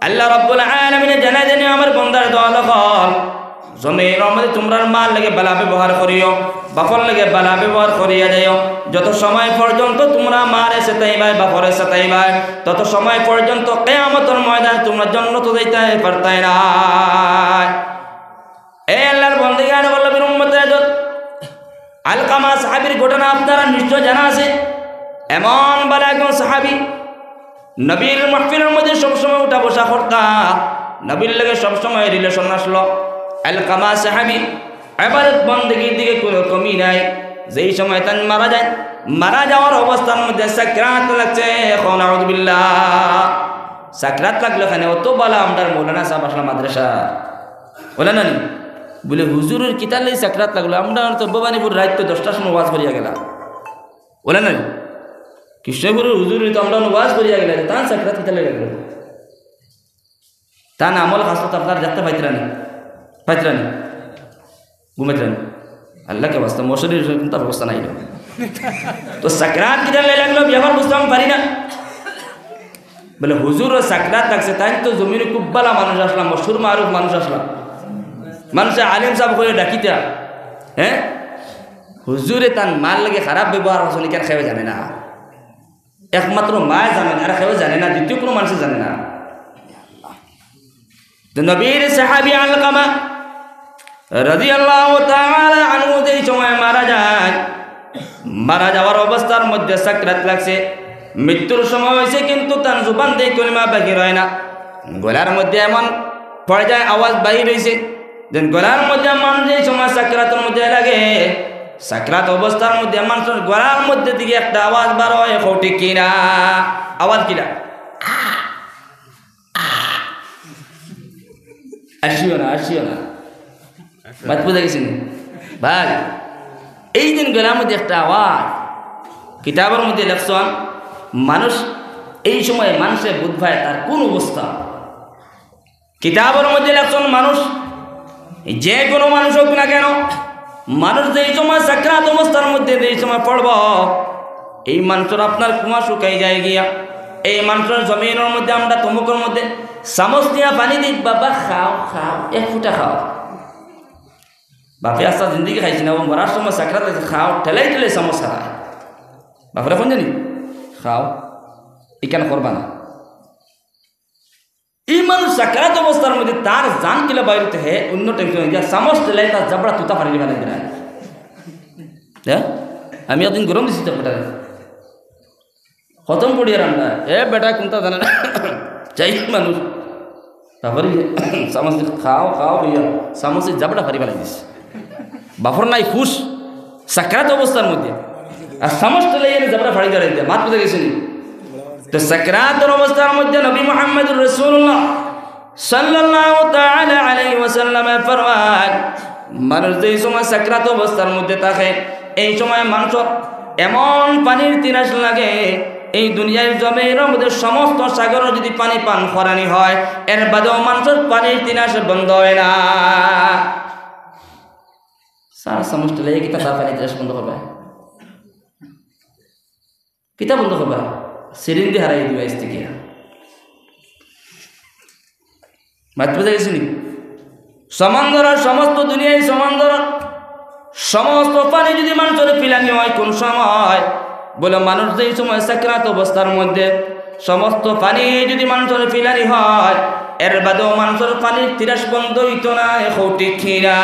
আল্লা রাব্বুল আলামিনে জানাই দেন, "আমার বন্দার দল অকল, জমিনর মধ্যে তুমরার মার লগে বালা ব্যবহার করিও, বাপর লগে বালা ব্যবহার করিয়া যাইও। যত সময় পর্যন্ত তুমরা মারে সতাইবায়, বাপরে সতাইবায়, তত সময় পর্যন্ত কিয়ামতর ময়দান তুমরা জন্নতো যাইতায় পারতায় নায়।" এ আল্লার বন্দেগান অকল, নবীর উম্মতের দল, আলকামা সাহাবীর ঘটনা আপনারা নিশ্চয় জানা আছে। এমন বালা একজন সাহাবী, নবীর মাহফিলর মধ্যে সবসময় উঠা বসা করতা, নবীর লগে সবসময় relation আসলো। আলকামা সাহাবী ইবাদত বন্দেগীর দিকে কুনু কমি নাই। যেই সময় তান মারা যায়, মারা যাওয়ার অবস্থার মধ্যে সাকরাত লাগছে, এখন আউযুবিল্লাহ। সাকরাত লাগলো কেনে? অত বালা আমরার মৌলানা সাব আসলা মাদ্রাসা, অলা না নি? বুলে, "হুজুরর কিতার লাগি সাকরাত লাগলো? আমরা তো ভবানীপুর রাইত তো দশটার সময় ওয়াজ করিয়া গেলা।" অলা না নি? কৃষ্ণপুরর হুজুর তো আমরা ওয়াজ করিয়া গেলা, তান সাকরাত কিতার লাগি লাগলো? তান আমল খাসলত আপনারা দেখতা পাইতরা নি? পাইতরা নি? ঘুমাইতরা নি? আল্লাহকে ওয়াস্তে মশারির কোনটা ব্যবস্থা নাই। তো সাকরাত কিতার লাগি লাগলো, ব্যাপার বুঝতাম পারি না। বুলে, "হুজুরর সাকরাত লাগছে, তাইন তো জমিনো খুব বালা মানুষ আসলা, মশহুর মারুফ মানুষ আসলা, মানষে আলিম সাব কইয়া ডাকিতা, হে? হুজুরে তান মার লগে খারাপ ব্যবহার করছইন, ইখান কেউ জানে না, একমাত্র মায় জানে, আর কেউ জানে না, দ্বিতীয় কুনু মানষে জানে না।" তো নবীর সাহাবী আলকামা রাদিয়াল্লাহু তাআলা আনহু যেই সময় মারা যায়, মারা যাওয়ার অবস্থার মধ্যে সাকরাত লাগছে, মৃত্যুর সময় অইছে, কিন্তু তান জুবান দিয়া কলিমা বাহির অয় না। গলার মধ্যে এমন পর্যায়ে আওয়াজ বাহির অইছে, যেন গলার মধ্যে মানুষ যেই সময় সাকরাতর মধ্যে লাগে, সাকরাত অবস্থার মধ্যে মানুষর গলার মধ্যে থাকি একটা আওয়াজ বার অয়, কও ঠিক কিনা? আওয়াজ কিলা? আসিও না, আসিও না। মাত বুঝা গেছে নি? ভাই, এই দিন গলার মধ্যে একটা আওয়াজ, কিতাবর মধ্যে লেখছইন, মানুষ এই সময় মানষে বুঝ পায় তার কোন অবস্থা। কিতাবর মধ্যে লেখছইন, মানুষ, যে কোনো মানুষ হোক না কেন, মানুষ যেই সময় সাকরাত অবস্থার মধ্যে যেই সময় পড়ব, এই মানুষর আপনার কুয়া শুকাই যায় গিয়া। এই মানুষর জমিনর মধ্যে আমরা তমুকর মধ্যে চামচ দিয়া পানি দিই, "বাবা খাও, খাও, এক ফুটা খাও।" বাপে আস্তা জিন্দেগি খাইছে না, ও মরার সময় সাকরাত আছে, খাও, ঠেলাই ঠেলাই চামচ খায়। বাপরে কোন জানি, "খাও, ইখান করবা না।" এই মানুষ সাকরাত অবস্থার মধ্যে তার জান কিলা বাইর অইতে হে, অন্য টেনশন অইয়া চামচ ঠেলাই তার জাবড়া তুতা ফাড়ি দিবা লাগি না। হ্যাঁ? আমি একদিন গরম দিছি তো বেটারে। খতম করিয়ার আমরা। এ বেটা কোনটা জানে না। যাই মানুষ। তারপরে চামচ দি খাও, খাও কইয়া চামচে জাবড়া ফাড়ি ফালাই দিছে। বাপর নাই হুশ, সাকরাত অবস্থার মধ্যে। আর চামচ ঠেলাই এনে জাবড়া ফাড়ি ফালাই দিছে। মাত বুঝা গেছে নি? তো সাকরাতর অবস্থার মধ্যে নবী মুহাম্মদুর রাসূলুল্লাহ সাল্লাল্লাহু তাআলা আলাইহি ওয়াসাল্লামে ফরমান, মানুষ যেই সময় সাকরাত অবস্থার মধ্যে থাকে, এই সময় মানুষর এমন পানির তিনাস লাগে, এই দুনিয়ার জমিনর মধ্যে সমস্ত সাগরর যদি পানি পান করানি হয়, এর বাদেও মানুষর পানির তিনাস বন্ধ অয় না। সারা সমস্ত লেগে কিতা তার পানির তিনাস বন্ধ করবা? কিতা বন্ধ করবা? সিরিঞ্জ দি হারাই দিবা ইস্তিকিয়া। মাত বুঝা গেছে নি? সমুদ্রর সমস্ত দুনিয়ার সমুদ্রর সমস্ত পানি যদি মানষর পিলানি হয় কোন সময়, বলে মানুষ যেই সময় সাকরাত অবস্থার মধ্যে সমস্ত পানি যদি মানষর পিলানি হয়, এর বাদেও মানষর পানির তিরাস বন্ধ হইতো না, এখন ঠিক কি না?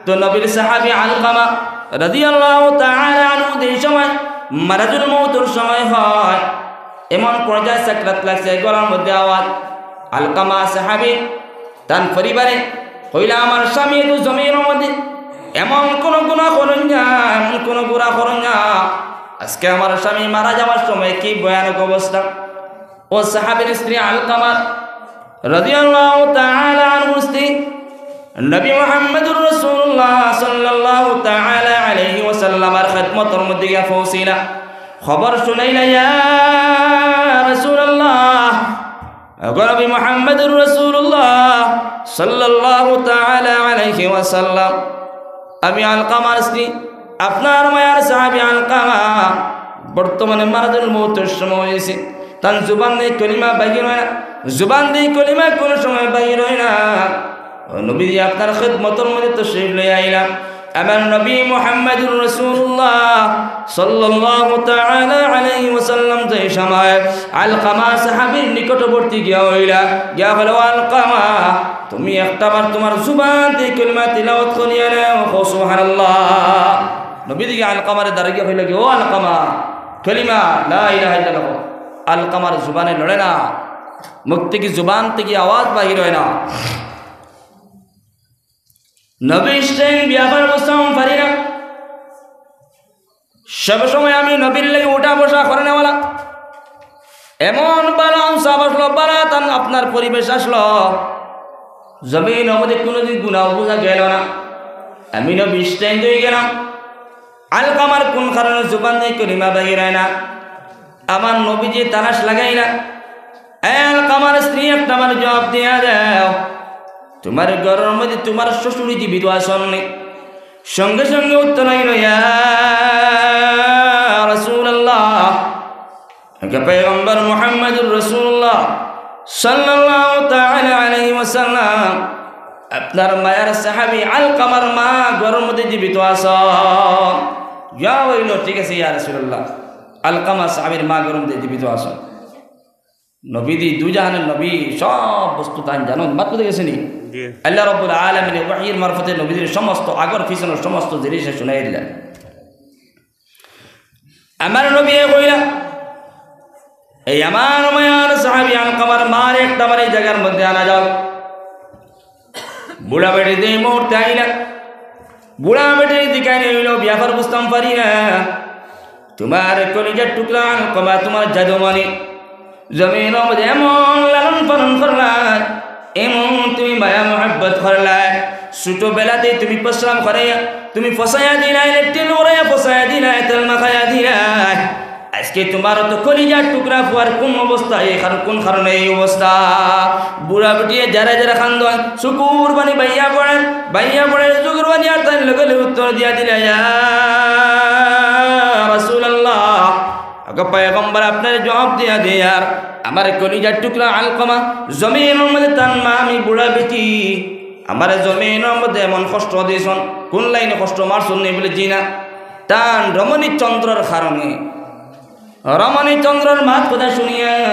তো নবীর সাহাবী আলকামা রাদিয়াল্লাহু তাআলা আনহু যেই সময় মারাজুল মউতর সময় হয়, এমন পর্যায়ে সাকরাত লাগছে, গলার মধ্যে আওয়াজ। আলকামা সাহাবী তান পরিবারে কইলা, "আমার স্বামী তো জমির মধ্যে এমন কোন গুনাহ করইন না, এমন কোন গুনাহ করইন না, আজকে আমার স্বামী মারা যাওয়ার সময় কি ভয়ানক অবস্থা।" ও সাহাবীর স্ত্রী আলকামা রাদিয়াল্লাহু তাআলা আনহুর স্ত্রী নবী মুহাম্মদুর রাসূলুল্লাহ সাল্লাল্লাহু তাআলা আলাইহি ওয়াসাল্লামর খেদমতর মধ্যে গিয়া পৌঁছিলা, খবর শুনাইলা, "ইয়া রাসূলুল্লাহ, ওগো নবী মুহাম্মদুর রাসূলুল্লাহ সাল্লাল্লাহু তাআলা আলাইহি ওয়াসাল্লাম, আমি আলকামার স্ত্রী, আপনার মায়ার সাহাবী আলকামা বর্তমানে মারাজুল মউতর সময় হইছে, তান জুবান দিয়া কলিমা বাহির হয় না, জুবান দিয়া কলিমা কোন সময় বাহির হয় না। ও নবীজি, আপনার খেদমতর মধ্যে তশরিফ লইয়া আইলাম, আমার নবী মুহাম্মদুর রাসূলুল্লাহ সাল্লাল্লাহু তাআলা আলাইহি ওয়াসাল্লাম যে সময় আলকামা সাহাবীর নিকটবর্তী গিয়া হইলা, গিয়া বলে, 'ও আলকামা, তুমি একটা বার তোমার জুবান দিয়া কলিমা তিলাওয়াত করিয়া নেও, কও সুবহানাল্লাহ।'" নবীজি আলকামারে দাঁড়াইয়া কইলা কি, "ও আলকামা, কলিমা লা ইলাহা ইল্লাল্লাহ।" আলকামার জুবানে লড়ে না, মুখ থাকি জুবান থাকি আওয়াজ বাহির হয় না। নবী স্বয়ং ব্যাপার বুঝতাম পারি না। সব সময় আমি নবীর লাগি উঠা বসা করে নেওয়ালা। এমন বালা আনসাব আসলো, বালা তান আপনার পরিবেশ আসলো, জমিন মধ্যে কোনোদিন গুনাহ বুঝা গেল না। আমি নবী স্ট্যান্ড হয়ে গেলাম। আলকামার কোন কারণে জুবান দিয়া কলিমা বাহির হয় না? আমার নবীজি তালাশ লাগাইলা, "এ আলকামার স্ত্রী, একটা আমার জবাব দিয়া দেও, তোমার ঘরর মধ্যে তোমার শ্বশুরি জীবিত আছন নি?" সঙ্গে সঙ্গে উত্তর আইল, "ইয়া রাসূলুল্লাহ, হে পয়গম্বর মুহাম্মদুর রাসূলুল্লাহ সাল্লাল্লাহু তাআলা আলাইহি ওয়াসাল্লাম, আপনার মায়ার সাহাবী আলকামার মা ঘরর মধ্যে জীবিত আছন।" ইয়া হইল, "ঠিক আছে ইয়া রাসূলুল্লাহ, আলকামা সাহাবীর মা ঘরর মধ্যে জীবিত আছন।" নবীজি দুই জাহানের নবী, সব বস্তু তান জানইন, মাত বুঝা গেছে নি? জি। আল্লাহ রাব্বুল আলামিনে ওহীর মারফতে নবীজির সমস্ত আগর পিছনর সমস্ত জিনিস শুনাই দিলা। আমার নবী কইলা, "এই আমার মায়ার সাহাবী আলকামার মারে একটা বার এই জাগার মধ্যে আনা যাও।" বুড়া বেটি যেই মুহূর্তে আইলা, বুড়া বেটির দিকে আইন হইল, "ব্যাপার বুঝতাম পারি না, তোমার কলিজার টুকরা আলকামা, তোমার জাদুমণি, জমিনর মধ্যে এমন লালন পালন করলায়, এমন তুমি মায়া মহব্বত করলায়, ছোটবেলাতেই তুমি পরিশ্রম করাইয়া, তুমি ফসাইয়া দিলায়, লেট্রিন করাইয়া ফসাইয়া দিলায়, তেল মাখাইয়া দিলায়। আজকে তোমার তো কলিজার টুকরা ফুয়ার কোন অবস্থা, এই কার-, কোন কারণে এই অবস্থা?" বুড়া বেটিয়ে যারা যারা কান্দইন, চকুর পানি বাইয়া পড়ে, বাইয়া পড়ে চকুর পানি, আর তাইন লগে লগে উত্তর দিয়া দিলা, "ইয়া রাসূলুল্লাহ, ওগো পয়গম্বর, আপনারে জবাব দিয়া দেই, আর আমার কলিজার টুকরা আলকামা, জমিনর মধ্যে তান মা, আমি বুড়া বেটি, আমারে জমিনর মধ্যে এমন কষ্ট দিছন।" কোন লাইনে কষ্ট মারছন নি? বলে, "জি না, তান রমণী চন্দ্রর কারণে।" রমণী চন্দ্রর মাত কথা শুনিয়া,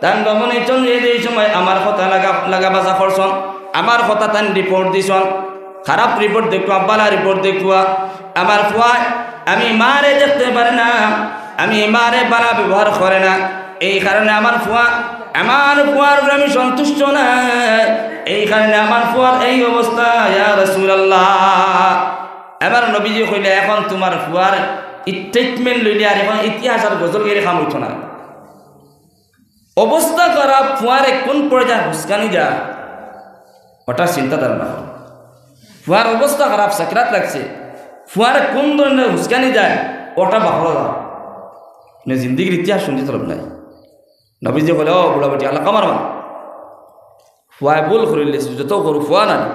তান রমণী চন্দ্রে যেই সময় আমার কথা লাগা, লাগা বাজা করছন, আমার কথা তান রিপোর্ট দিছন, খারাপ রিপোর্ট দেখুয়া, বালা রিপোর্ট দেখুয়া, আমার ফুয়ায়, আমি মারে দেখতে পারে না, আমি মারে বালা ব্যবহার করে না, এই কারণে আমার ফুয়া, আমার ফুয়ার উপরে আমি সন্তুষ্ট না, এই কারণে আমার ফুয়ার এই অবস্থা, ইয়া রাসূলুল্লাহ। এবার নবীজি কইলা, "এখন তোমার ফুয়ার ট্রিটমেন্ট লইলে আর এখন ইতিহাস আর গজল গেলে কাম হইতো না।" অবস্থা খারাপ, ফুয়ারে কোন পর্যায়ে হুসকানি যায়, ওটা চিন্তা ধারণা করো। ফুয়ার অবস্থা খারাপ, সাকরাত লাগছে, ফুয়ারে কোন ধরনের হুসকানি যায়, ওটা ভাবো না। মানে জিন্দিগির ইতিহাস শুনতে তরফ নাই। নবীজি বলে, "ও বুড়া বেটি, আল্লাহ কামার মান।" ফুয়ায় ভুল করিলিছে, যত করু ফুয়া না,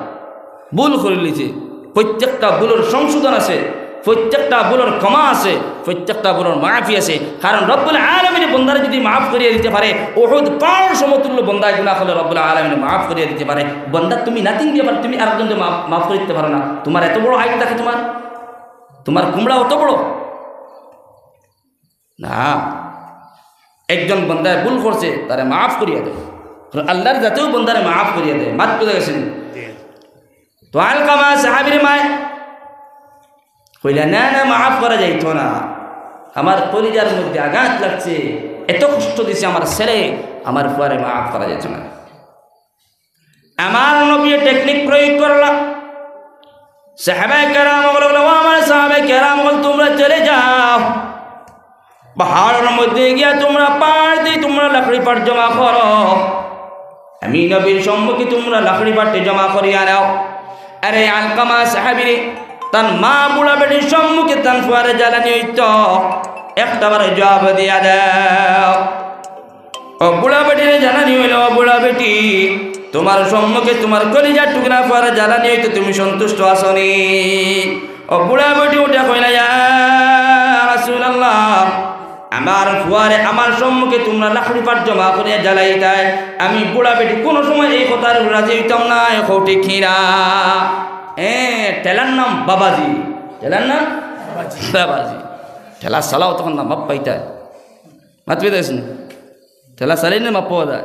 ভুল করিলিছে। প্রত্যেকটা ভুলর সংশোধন আছে, প্রত্যেকটা ভুলর ক্ষমা আছে, প্রত্যেকটা ভুলর মাফি আছে। কারণ রব্বুল আলামিনে বন্দারে যদি মাফ করিয়া দিতে পারে, উহুদ পাহাড় সমতুল্য বন্দায় গুনাহ করলে রব্বুল আলামিনে মাফ করিয়া দিতে পারে। বন্দা, তুমি nothing দিয়া পারো, তুমি আরেকজনরে মাফ, মাফ করিতে পারো না। তুমার এত বড় হাইট থাকে তুমার, তুমার কুমড়া অত বড় না। একজন বন্দায় ভুল করছে, তারে মাফ করিয়া দেও। কারণ আল্লাহর জাতেও বন্দারে মাফ করিয়া দেয়। মাত বুঝা গেছে নি? তো আলকামা সাহাবীর মায় কইলা, "না, না, মাফ করা যাইতো না। আমার কলিজার মধ্যে আঘাত লাগছে, এত কষ্ট দিছে আমার ছেলে, আমার ফুয়ারে মাফ করা যাইতো না।" আমার নবী টেকনিক প্রয়োগ করলা। সাহাবায়ে কেরাম অকল বলে, "ও আমার সাহাবায়ে কেরাম অকল, তুমরা চলে যাও, পাহাড়র মধ্যে গিয়া তুমরা পাড় দি তুমরা লাকড়ি পাড় জমা করো, আমি নবীর সম্মুখে তুমরা লাকড়ি পাড় জমা করিয়া নেও।" আরে আলকামা সাহাবীরে, তান মা বুড়া বেটির সম্মুখে তান ফুয়ারে জ্বালানি অইতো, একটা বার জবাব দিয়া দেও। ও বুড়া বেটিরে জানানি অইলো, "ও বুড়া বেটি, তুমার সম্মুখে তুমার কলিজার টুকরা ফুয়ারে জ্বালানি অইতো, তুমি সন্তুষ্ট আছো নি?" ও বুড়া বেটি উঠে কইলা, "ইয়া রাসূলুল্লাহ, আমার ফুয়ারে আমার সম্মুখে তুমরা লাকড়ি পাড় জমা করিয়া জ্বালাইতায়, আমি বুড়া বেটি কুনু সময় এই কথার রাজি অইতাম না, এখন ঠিক কি না?" এ, ঠেলার নাম বাবাজি, ঠেলার নাম বাবাজি। ঠেলা চালাও তখন না মাপ পাইতায়। মাতবে দেশ নি? ঠেলা চালাই না মাপ পাওয়া যায়?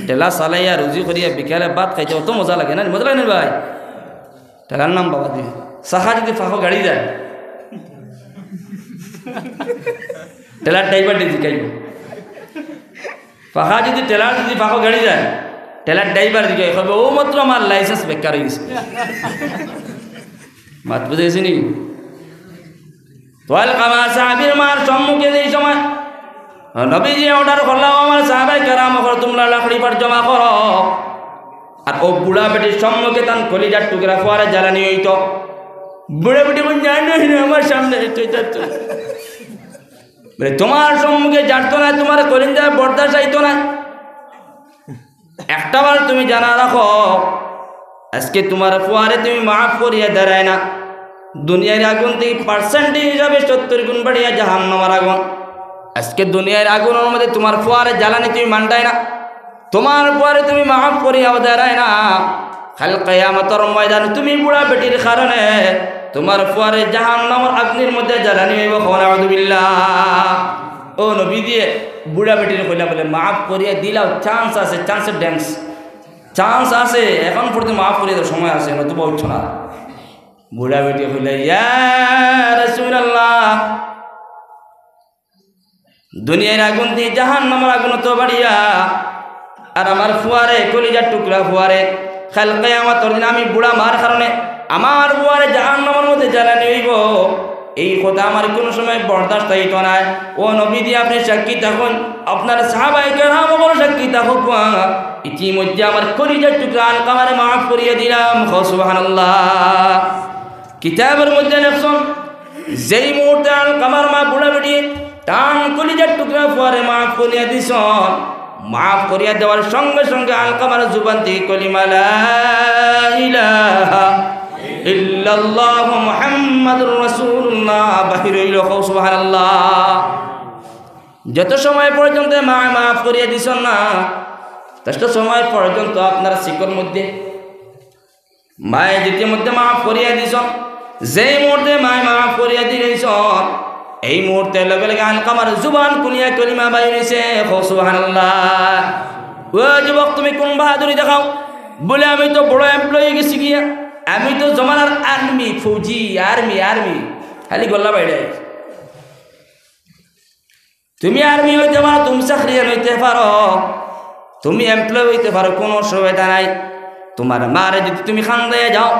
ঠেলা চালাইয়া রুজি করিয়া বিকালে ভাত খাইতে অত মজা লাগে না? মজা লাগে না ভাই? ঠেলার নাম বাবাজি। চাকা যদি ফাঁকো গাড়ি যায়, ঠেলার ড্রাইভার যদি খাইব। ফাঁকা যদি ঠেলার যদি ফাঁকো গাড়ি যায়, ঠেলার ড্রাইভার যদি কইব, "ও মাত্র আমার লাইসেন্স বেকার অই গেছে।" মাত বুঝাইছি নি? তো আলকামা সাহাবীর মার সম্মুখে যেই সময় নবীজি অর্ডার করলা, "ও আমার সাহাবায়ে কেরাম অকল, তুমরা লাকড়ি পাড় জমা করো।" আর ও বুড়া বেটির সম্মুখে তান কলিজার টুকরা ফুয়ারে জ্বালানি অইতো। বুড়া বেটি বলে, "না, না, না, আমার সামনে অইতো, অইতো, অইতো।" বলে, "তুমার সম্মুখে জানতো না, তুমার কলিজায় বরদাস্ত অইতো না।" একটা বার তুমি জানা রাখো, আজকে তুমার ফুয়ারে তুমি মাফ করিয়া দেরায় না, দুনিয়ার আগুন থাকি পার্সেন্টেজ হিসাবে সত্তর গুণ বাড়িয়া জাহান্নামর আগুন। আজকে দুনিয়ার আগুনর মধ্যে তুমার ফুয়ারে জ্বালানি তুমি মানতায় না, তুমার ফুয়ারে তুমি মাফ করিয়া দেরায় না, কাল কিয়ামতর ময়দানে তুমি বুড়া বেটির কারণে তুমার ফুয়ারে জাহান্নামর আগুনর মধ্যে জ্বালানি অইবো। কও নাউজুবিল্লাহ। ও নবীজিয়ে বুড়া বেটিরে কইলা বলে, "মাফ করিয়া দিলাও, চান্স আছে, চান্সের ড্যান্স, চান্স আছে, এখন পর্যন্ত মাফ করিয়া দেও, সময় আছে, নতুবা অইতো না।" বুড়া বেটি কইলা, "ইয়া রাসূলুল্লাহ, দুনিয়ার আগুন থাকি জাহান্নামর আগুন অত বাড়িয়া, আর আমার ফুয়ারে, কলিজার টুকরা ফুয়ারে, কাল কিয়ামতর দিন আমি বুড়া মার কারণে আমার ফুয়ারে জাহান্নামর মধ্যে জ্বালানি অইবো, এই কথা আমার কুনু সময় বরদাস্ত অইতো নায়। ও নবীজি, আপনে সাক্ষী থাকইন, আপনার সাহাবায়ে কেরাম অকল সাক্ষী থাকউক্কা, ইতিমধ্যে আমার কলিজার টুকরা আলকামারে মাফ করিয়া দিলাম।" কও সুবহানাল্লাহ। কিতাবর মধ্যে লেখছইন, যেই মুহূর্তে আলকামার মা বুড়া বেটিয়ে তান কলিজার টুকরা ফুয়ারে মাফ করিয়া দিছইন, মাফ করিয়া দেওয়ার সঙ্গে সঙ্গে আলকামার জুবান থাকি কলিমা লা ইলাহা ইল্লাল্লাহু মুহাম্মাদুর রাসূলুল্লাহ বাহির অইলো। কও সুবহানাল্লাহ। যত সময় পর্যন্ত মায় মাফ করিয়া দিছইন না, তত সময় পর্যন্ত আপনার শিকর মধ্যে মায়ে যেতে মধ্যে মাফ করিয়া দিছইন, যেই মুহূর্তে মায়ে মাফ করিয়া দিলাইছইন, এই মুহূর্তে লগে লগে আলকামার জুবান খুলিয়া কলিমা বাইর অইছে। কও সুবহানাল্লাহ। ও যুবক, তুমি কুন বাহাদুরি দেখাও? বলে, "আমি তো বড় এমপ্লয়ি গেছি গিয়া, আমি তো জমানার আর্মি, ফৌজি, আর্মি, আর্মি।" খালি গলা বাইরে। তুমি আর্মি অইতে পারো, তুমি চাকরিয়ান অইতে পারো, তুমি এমপ্লয়ি অইতে পারো, কুনু অসুবিধা নাই। তুমার মারে যুদি তুমি কান্দাইয়া যাও,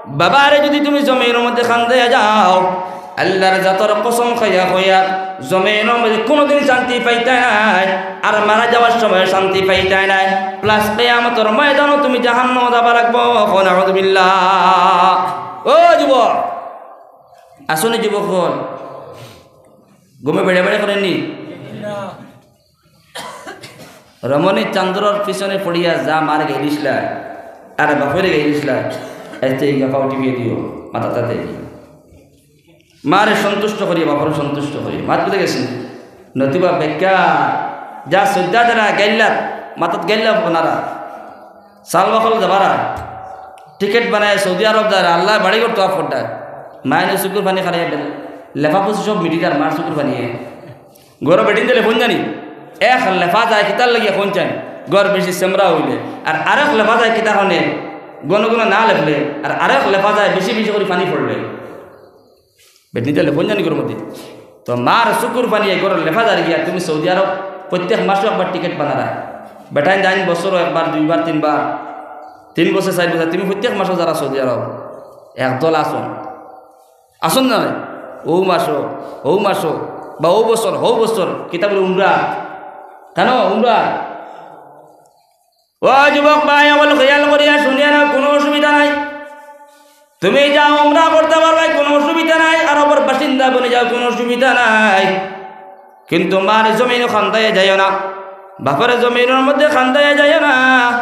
বাবারে যুদি তুমি জমিনর মধ্যে কান্দাইয়া যাও, আল্লার জাতর কসম খাইয়া কইয়ার, জমিনর মধ্যে কুনুদিন শান্তি পাইতায় নায়, আর মারা যাওয়ার সময় শান্তি পাইতায় নায়, প্লাস কিয়ামতর ময়দানো তুমি জাহান্নামো যাবা লাগবো। কও নাউজুবিল্লাহ। ও যুবক, আছো নি যুবক অকল? ঘুমে বেড়া বেড়া করইন নি? রমণী চান্দরর পিছনে পড়িয়া যা মার গাইলিছলা, আর বাপরে গাইলিছলা, এতে গা পাও টিপিয়া দিও, মাথা তাতে। মারে সন্তুষ্ট করিয়া, বাপরে সন্তুষ্ট করিয়া। মাত বুঝা গেছে? নতুবা বেকার যা সৌদা তারা গাইল্লাত, মাথাত গাইল্লা বানারা, চাল বাকল যাবারা, টিকিট বানায় সৌদি আরব যারা, আল্লাহ বাড়ি করতো আফরটা। মায়ের চকুর পানি খারাইয়া দিল, লেফা পুষি সব মিটি যার মার চকুর পানিয়ে। ঘরো বেটিন দিলে ফোন জানি, এক লেফা যায় কিতার লাগিয়া ফোন চাই, ঘর বেশি সেমরা হইলে, আর আরেক লেফা যায় কিতা হনে, গণ গণ না লেফলে, আর আরেক লেফা যায় বেশি বেশি করে পানি পড়লে। বেটিন দিলে ফোন জানি ঘরর মধ্যে। তো মার চকুর পানিয়ে ঘরর লেফা যার গিয়া, তুমি সৌদি আরব প্রত্যেক মাসে একবার টিকিট বানারা। বেটাইন যাইন বছরও একবার, দুইবার, তিনবার, তিন বছর, চার বছর, তুমি প্রত্যেক মাসে যারা সৌদি আরব, একদল আসুন। আসুন না নাই? ও মাসো, ও মাসো, বা ও বছর, হৌ বছর, কিতা বলে উমরা। কেন উমরা? ও যুবক ভাই, অকল খেয়াল করিয়া শুনিয়া না, কোনো অসুবিধা নাই। তুমি যাও উমরা করতে পারবায়, কোনো অসুবিধা নাই। আরবর বাসিন্দা বনি যাও, কোনো অসুবিধা নাই। কিন্তু মার জমিন খান্দাইয়া যাইও না, বাপর জমিনর মধ্যে খান্দাইয়া যাইও না।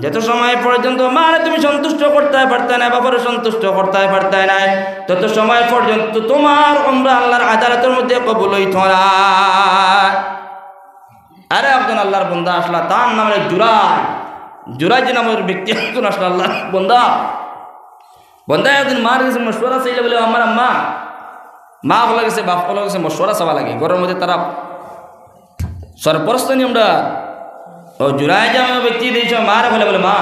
যত সময় পর্যন্ত মারে তুমি সন্তুষ্ট করতে পারতে না, বাপরে সন্তুষ্ট করতে পারতে না, তত সময় পর্যন্ত তোমার উমরা আল্লাহর আদালতর মধ্যে কবুল হইত না। আরে একজন আল্লাহর বন্দা আসলা, তার নাম হলো জুরাই। জুরাই যে নামের ব্যক্তি একজন আসলা আল্লাহর বন্দা। বন্দা একদিন মার গেছে মশওয়ারা চাইলে বলে, "আমার আম্মা।" মা বলে গেছে, বাপ বলে গেছে, মশওয়ারা চাওয়া লাগে। ঘরর মধ্যে তারা সরপরস্ত নিয়মটা। ও জুরাই যে নামের ব্যক্তি দিয়েছ, মার বলে, বলে, "মা,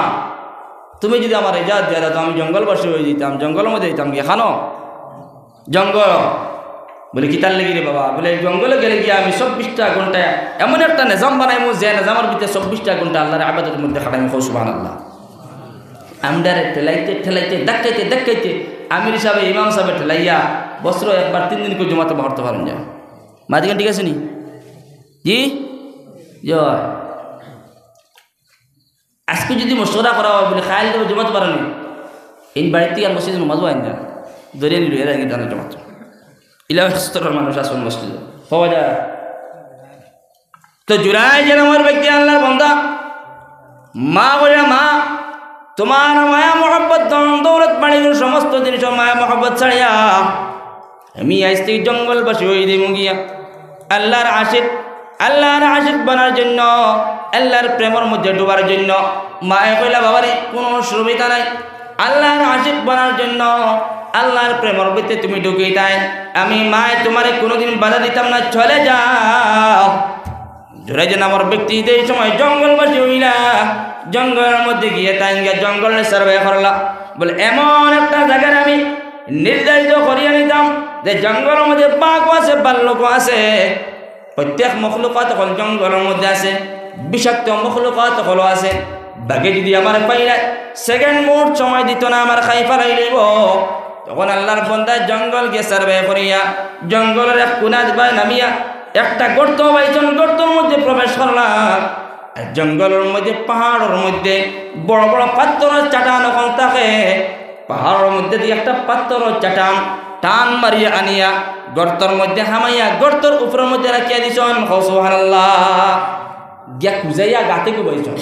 তুমি যদি আমার ইজাজত দিয়া দাও, তো আমি জঙ্গলবাসী হয়ে যেতাম, জঙ্গলর মধ্যে যেতাম গিয়া খানো।" জঙ্গল। বলে, "কিতার লাগি রে বাবা?" বলে, "জঙ্গলে গেলে গিয়া আমি চব্বিশটা ঘন্টা এমন একটা নিজাম বানাইমু, যে নিজামর ভিতরে চব্বিশটা ঘন্টা আল্লাহর ইবাদতর মধ্যে খাটাইমু।" কও সুবহানাল্লাহ। আমরারে ঠেলাইতে, ঠেলাইতে, ধাক্কাইতে, ধাক্কাইতে, আমির সাহেব, ইমাম সাহেব ঠেলাইয়া বছরো একবার তিন দিন করে জমাতে বাহারতে পারেন যায়। মাঝখান ঠিক আছে নি? জি? জয়। আজকে যদি মশওয়ারা করা হয় বলে, খাইল দেবো জমাতে পারেনি, এই বাড়ির থেকে আর মসজিদে নমাজও আইন না, ধরে নিল, এরা আগে জানা জমাতে। ইলা স্তরের মানুষ আসুন মসজিদে, পাওয়া যায়। তো জুরাই যে নামের ব্যক্তি আল্লাহর বন্দা, মা বলে, "মা, তোমার মায়া মহব্বত, ধন দৌলত, বাড়ির সমস্ত জিনিস, মায়া মহব্বত ছাড়িয়া আমি আইজ থেকে জঙ্গলবাসী হয়ে দিব গিয়া।" আল্লাহর আশিক, আল্লাহর আশিক বানার জন্য, আল্লাহর প্রেমর মধ্যে ডুবার জন্য। মায়ে কইলা, "বাবারে, কোনো অসুবিধা নাই, আল্লাহর আশিক বানার জন্য, আল্লাহর প্রেমর ভিতরে তুমি ঢুকিতায়, আমি মায়ে তোমারে কোনোদিন বাধা দিতাম না, চলে যাও।" জুরাইজ নামর ব্যক্তি যে সময় জঙ্গলবাসী হইলা, জঙ্গলর মধ্যে গিয়া তাইন গিয়া জঙ্গলরে সার্ভে করলা। বলে, "এমন একটা জাগার আমি নির্ধারিত করিয়া নিতাম যে জঙ্গলর মধ্যে বাঘও আছে, ভাল্লুকও আছে, প্রত্যেক মখলুকাত অকল জঙ্গলর মধ্যে আছে, বিষাক্ত মখলুকাত অকলও আছে। বাঘে যদি আমারে পাইলায়, সেকেন্ড মুহূর্ত সময় দিত না, আমার খাই ফালাই লইব।" তখন আল্লাহর বন্দায় জঙ্গল গিয়া সার্ভে করিয়া জঙ্গলর এক কোনাত বায় নামিয়া একটা গর্ত পাইছন, গর্তর মধ্যে প্রবেশ করলা। আর জঙ্গলর মধ্যে, পাহাড়র মধ্যে বড় বড় পাথরর চাটান অকল থাকে। পাহাড়র মধ্যে দিয়া একটা পাথরর চাটান টান মারিয়া আনিয়া গর্তর মধ্যে হামাইয়া গর্তর উপরর মধ্যে রাখিয়া দিছন। কও সুবহানাল্লাহ। গিয়া কুজাইয়া গাতে কুবাইছন,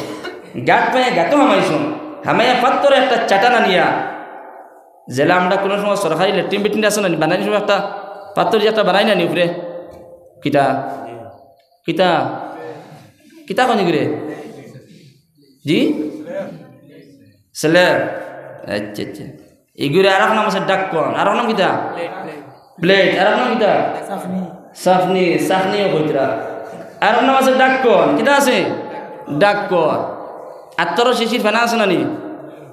গাত পাইয়া গাতো হামাইছন, হামাইয়া পাথরর একটা চাটান আনিয়া, যেলা আমরা কোনো সময় সরকারি লেট্রিন বেট্রিন আছে না নি, বানাই নি সময় একটা পাথর দিয়া একটা বানাই না নি উপরে? কিতা? কিতা? কিতা কইন ইগুরে? জি? স্ল্যাব। আচ্ছা, আচ্ছা। ইগুরে আরক নাম আছে ঢাকন। আরক নাম কিতা? প্লেট। আরক নাম কিতা? চাফনি। চাফনি, চাফনিও কইতরা। আরক নাম আছে ঢাকন। কিতা আছে? ঢাকন। আতরর শিশির ফেনা আছে না নি?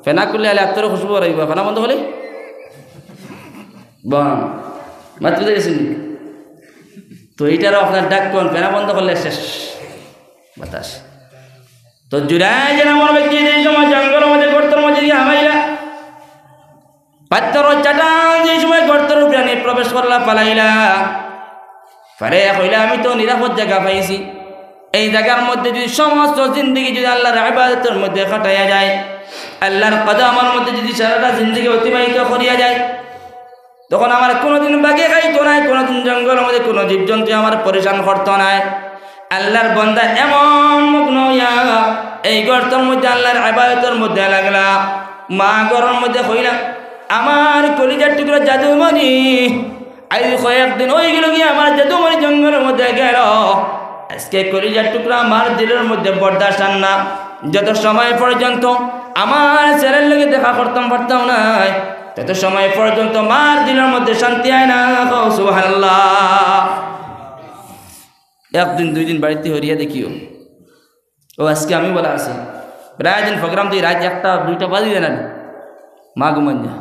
ফেনা খুললে আলে আতরর খুশবু বারাইবা। ফেনা বন্ধ করলে? বন্ধ। মাত বুঝা গেছে নি? তো ইটারও আপনার ঢাকন, ফেনা বন্ধ করলে শেষ। বাতাস। তো জুরাইজ নামর ব্যক্তি যে সময় জঙ্গলর মধ্যে গর্তর মধ্যে দিয়া হামাইলা, পাথরর চাটান যে সময় গর্তর উপরে আনি প্রবেশ করলা, ফালাইলা, ফালাইয়া কইলা, "আমি তো নিরাপদ জাগা পাইছি। এই জাগার মধ্যে যদি সমস্ত জিন্দেগি যদি আল্লাহর ইবাদতর মধ্যে কাটাইয়া যায়, আল্লাহর কদমর মধ্যে যদি সারাটা জিন্দেগি অতিবাহিত করিয়া যায়, তখন আমার কোনোদিন বাঘে খাইতো নায়, কোনোদিন জঙ্গলর মধ্যে কোনো জীবজন্তু আমার পরেশান করতো নায়।" আল্লাহর বন্দা এমন মগ্ন হইয়া এই গর্তর মধ্যে আল্লাহর ইবাদতর মধ্যে লাগলা। মা ঘরর মধ্যে কইলা, "আমার কলিজার টুকরা জাদুমণি, আইজ কয়েকদিন অইগেলো গিয়া আমার জেঠু মরি জঙ্গলর মধ্যে গেলো। আইজকে কলিজার টুকরা আমার দিলর মধ্যে বরদাস্ত আর না। যত সময় পর্যন্ত আমার ছেলের লগে দেখা করতাম পারতাম নায়, তত সময় পর্যন্ত আমার দিলর মধ্যে শান্তি আয় না। কও সুবহানাল্লাহ। একদিন দুইদিন বাড়িত হরিয়া দেখিও। ও আইজকে আমি বলা আছি, প্রায় দিন program দি রাইত একটা দুইটা বাজি যায় না নি? মা ঘুমাইন না,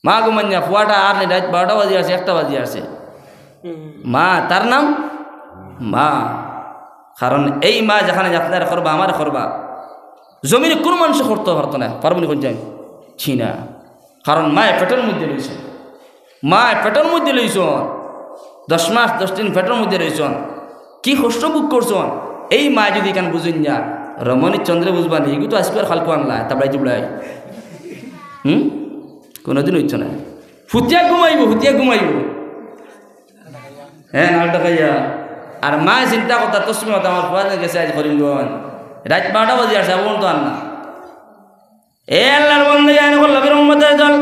মা ঘুমাইন না, পুয়াটা আর নি, রাইত বারোটা বাজি আছে, একটা বাজি আছে। মা, তার নাম মা। কারণ এই মা যেখানে আপনারে করবা, আমারে করবা, জমিনে কুনু মানষে করতো পারতো না, পারবো নি কইন যাই? ছি না। কারণ মায়ে পেটর মধ্যে রইছে, মায়ে পেটর মধ্যে রইছইন, দশ মাস দশ দিন পেটর মধ্যে রইছইন, কি কষ্ট ভোগ করছইন। এই মায়ে যদি ইখান বুঝইন না, রমণী চন্দ্রে বুঝবা নি, ইগু তো আইজকু আর কাইলকু আনলা, তাবলাই তুবলাই। হুম? কুনুদিন অইতো না। হুতিয়া ঘুমাইবো, হুতিয়া ঘুমাইবো। হ্যাঁ, নাক ডাকাইয়া। আর মায়ে চিন্তা করতা, তসবি মাতা আমার পুয়া গেছে আইজ করিমগঞ্জ। রাইত বারোটা বাজি আছে, আবু তো আর না। এ আল্লাহর বন্দা, ইয়া আল্লাহর নবীর উম্মতের দল।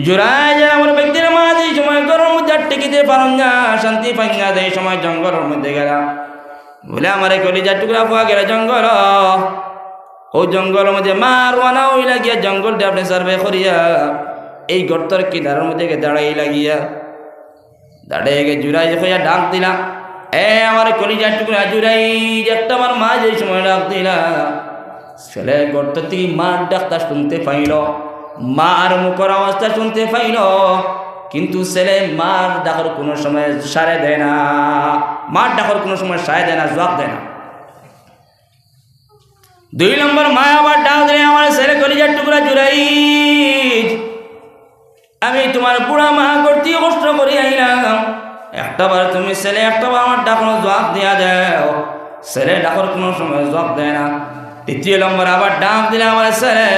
জুরাইজ নামর ব্যক্তির মা যেই সময় ঘরর মধ্যে আর টিকিতে পারইন না, শান্তি পাইন না, যেই সময় জঙ্গলর মধ্যে গেলা। বলে, আমার এই কলিজার টুকরা পুয়া গেলা জঙ্গল। ও জঙ্গলর মধ্যে মা রওয়ানা অইলা গিয়া জঙ্গলটা আপনে survey করিয়া এই গর্তর কিনারর মধ্যে গিয়া দাঁড়াইলা গিয়া। দাঁড়াইয়া গিয়া জুরাইজ কইয়া ডাক দিলা, এ আমার কলিজার টুকরা জুরাইজ, একটা বার মা যেই সময় ডাক দিলা, ছেলে গর্ত থাকি মার ডাকটা শুনতে পাইল, মার মুখর আওয়াজটা শুনতে পাইল, কিন্তু ছেলে মার ডাকর কুনু সময় সাড়া দেয় না, মার ডাকর কুনু সময় সাড়া দেয় না, জবাব দেয় না। দুই নম্বর মা আবার ডাক দিলা, আমার ছেলে কলিজার টুকরা জুরাইজ, আমি তুমার বুড়া মা গর্ত থাকি কষ্ট করি আইলাম, একটা বার তুমি ছেলে একটা বার আমার ডাকর জবাব দিয়া দেও। ছেলে ডাকর কুনু সময় জবাব দেয় না। তৃতীয় নম্বর আবার ডাক দিলা, আমার ছেলে,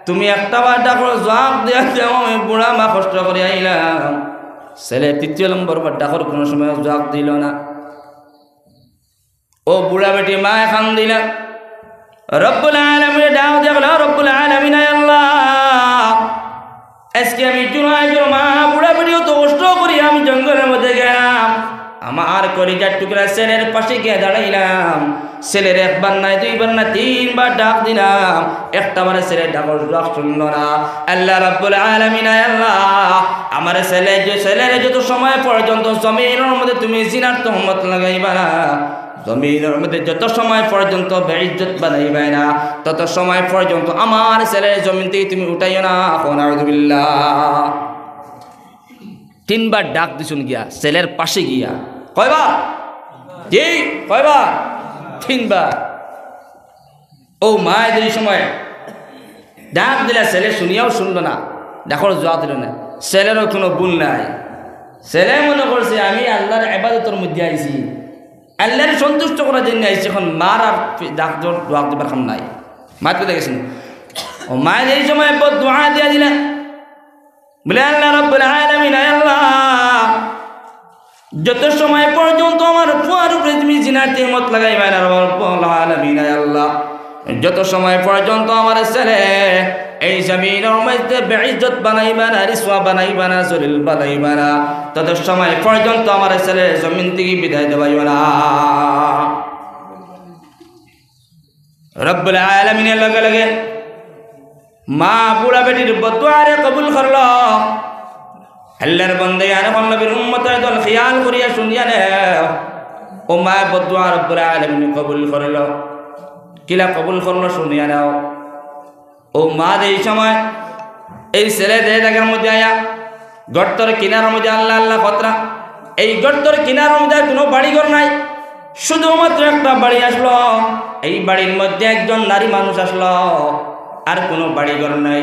তুমি একটা বার ডাকর জবাব দিয়া দেও, আমি বুড়া মা কষ্ট করি আইলাম। ছেলে তৃতীয় নম্বর বার ডাকর কুনু সময় জবাব দিল না। ও বুড়া বেটি মায় কান্দিলা, রব্বুল আলামিনে ডাক দিয়া কইলা, রব্বুল আলামিন, আয় আল্লাহ, আইজকে আমি জুরাইজর মা বুড়া বেটি অত কষ্ট করি আমি জঙ্গলর মধ্যে গেলাম, আমার কলিজার টুকরা ছেলের পাশে গিয়া দাঁড়াইলাম, ছেলেরে একবার নায়, দুইবার নায়, তিনবার ডাক দিলাম, একটা বারো ছেলের ডাকর জবাব শুনল না। আল্লাহ রব্বুল আলামিন, আয় আল্লাহ, আমার ছেলে যে, ছেলেরে যত সময় পর্যন্ত জমিনর মধ্যে তুমি জিনার তহমত লাগাইবা না, জমিনর মধ্যে যত সময় পর্যন্ত বেইজ্জত বানাইবায় না, তত সময় পর্যন্ত আমার ছেলেরে জমিন থাকি তুমি উঠাইও না। কও নাউজুবিল্লাহ। তিনবার ডাক দিছইন গিয়া, ছেলের পাশে গিয়া। কয়বার? জি, কয়বার? তিনবার। ও মায় যেই সময় ডাক দিলা, ছেলে শুনিয়াও শুনল না, ডাকর জবাব দিল না। ছেলেরও কুনু ভুল নাই। ছেলে মনে করছে, আমি আল্লাহর ইবাদতর মধ্যে আইছি, আল্লাহরে সন্তুষ্ট করার জন্য আইছি, এখন মার আর ডাক দেওয়ার, জবাব দিবার কাম নাই। মাত বুঝা গেছে নি? ও মায় যেই সময় বদদোয়া দিয়া দিলা, বলে, আল্লাহ রব্বুল আলামিন, আয় আল্লাহ, যত সময় পর্যন্ত আমার পুয়ার উপরে তুমি জিনার তহমত লাগাইবায় না, রব্বুল আলামিন, আয় আল্লাহ, যত সময় পর্যন্ত আমার ছেলে এই জমিনর মধ্যে বেইজ্জত বানাইবা না, রিসওয়া বানাইবা না, জলিল বানাইবা না, তত সময় পর্যন্ত আমার ছেলে জমিন থাকি বিদায় দেবাইও না। রব্বুল আলামিনে লগে লগে মা বুড়া বেটির বদদোয়ারে কবুল করল। আল্লাহর বন্দা, আরে নবীর উম্মতের দল, খেয়াল করিয়া শুনিয়া নেও। ও মায় বদদোয়া রব্বুল আলামিনে কবুল করল। কিলা কবুল করল শুনিয়া নেও। ও মা, যেই সময় এই ছেলে যে জাগার মধ্যে আইয়া গর্তর কিনারর মধ্যে আল্লাহ আল্লাহ কররা, এই গর্তর কিনারর মধ্যে কুনু বাড়িঘর নাই, শুধুমাত্র একটা বাড়ি আসলো। এই বাড়ির মধ্যে একজন নারী মানুষ আসলো, আর কুনু বাড়িঘর নাই।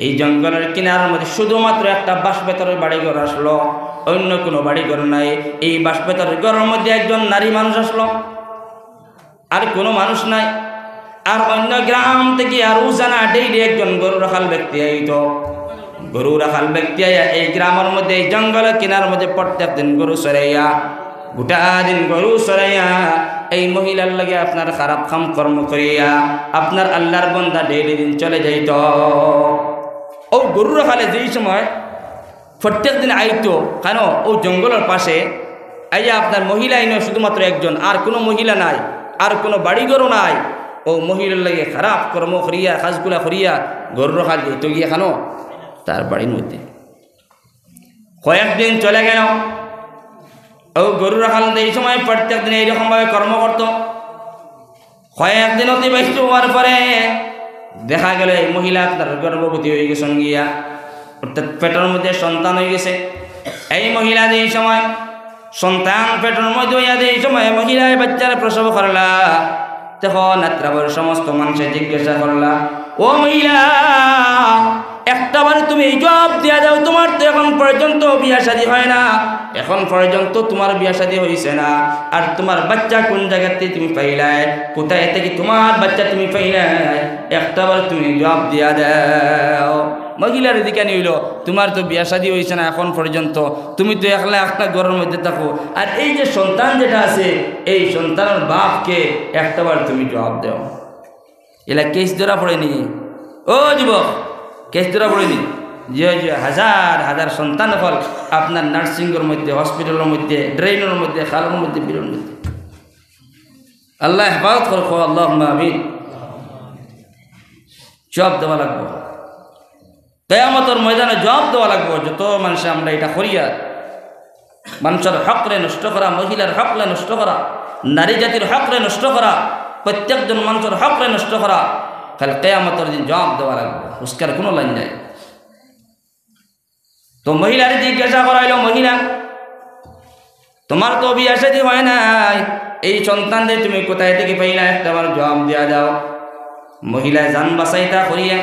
এই জঙ্গলর কিনারর মধ্যে শুধুমাত্র একটা বাঁশ বেতর বাড়িঘর আসলো, অইন্য কুনু বাড়িঘর নাই। এই বাঁশ বেতর ঘরর মধ্যে একজন নারী মানুষ আসলো, আর কুনু মানুষ নাই। আর অইন্য গ্রাম থাকি আর উজানা daily একজন গরু রাখাল ব্যক্তি আইতো। গরু রাখাল ব্যক্তি আইয়া এই গ্রামর মধ্যে, এই জঙ্গলর কিনারর মধ্যে প্রত্যেক দিন গরু চরাইয়া, গোটা দিন গরু চরাইয়া, এই মহিলার লগে আপনার খারাপ কাম কর্ম করিয়া আপনার আল্লাহর বন্দা daily দিন চলে যাইতো। ও গরু রাখালে যেই সময় প্রত্যেক দিন আইতো, কেন, অউ জঙ্গলর পাশে আইয়া আপনার মহিলা ইনো শুধুমাত্র একজন, আর কুনু মহিলা নাই, আর কুনু বাড়িঘরও নাই। অউ মহিলার লাগি খারাপ কর্ম করিয়া, কাজগুলা করিয়া, গরু রাখাল যাইতো গিয়া কেন, তার বাড়ির মধ্যে। কয়েকদিন চলে গেল। অউ গরু রাখাল এই সময় প্রত্যেক দিন এইরকম ভাবে কর্ম করত। কয়েকদিন অতিবাহিত হওয়ার পরে দেখা গেল এই মহিলা আপনার গর্ভবতী হয়ে গেছেন গিয়া, অর্থাৎ পেটের মধ্যে সন্তান হয়ে গেছে। এই মহিলা যে এই সময় সন্তান পেটের মধ্যে হইয়া যে এই সময় মহিলায় বাচ্চার প্রসব করলা, তখন আত্রাবর সমস্ত মানুষে জিজ্ঞাসা করলা, "ও মহিলা, একটাবার তুমি জবাব দিয়া দাও, তোমার তো এখন পর্যন্ত বিয়া শাদী হয় না, এখন পর্যন্ত তোমার বিয়া শাদী হইছে না, আর তোমার বাচ্চা কোন জায়গাতে তুমি পাইলায়, কোথায় থেকে তোমার বাচ্চা তুমি পাইলায়, একটাবার তুমি জবাব দিয়া দাও।" মহিলার দিকে নিল, "তোমার তো বিয়া শাদী হইছে না এখন পর্যন্ত, তুমি তো একলা একটা ঘরের মধ্যে থাকো, আর এই যে সন্তান যেটা আছে, এই সন্তানের বাপকে একটাবার তুমি জবাব দাও।" এলা কেস ধরা পড়েনি? ও যুবক, কেস ধরা পড়েনি? জি, জি, হাজার হাজার সন্তান অকল আপনার নার্সিংয়ের মধ্যে, হসপিটালের মধ্যে, ড্রেনের মধ্যে, খালর মধ্যে, বিলের মধ্যে। আল্লাহ হেফাজত করো, আল্লাহুম্মা আমিন। জবাব দেওয়া লাগবো। কিয়ামতর ময়দানে জবাব দেওয়া লাগবো। যত মানুষে আমরা এটা করিয়া, মানুষের হকরে নষ্ট করা, মহিলার হকরে নষ্ট করা, নারী জাতির হকরে নষ্ট করা, প্রত্যেকজন মানুষের হকরে নষ্ট করা, কাল কিয়ামতর দিন জবাব দেওয়া লাগবো। উস্কার কোনো লাইন নাই। তো মহিলারে জিজ্ঞাসা করা হইল, "মহিলা, তোমার তো বিয়া শাদী হয় নাই, এই সন্তানরে তুমি কোথায় থেকে পাইলা? একটাবার জবাব দিয়া দাও।" মহিলায় জান বাঁচাইতা করিয়া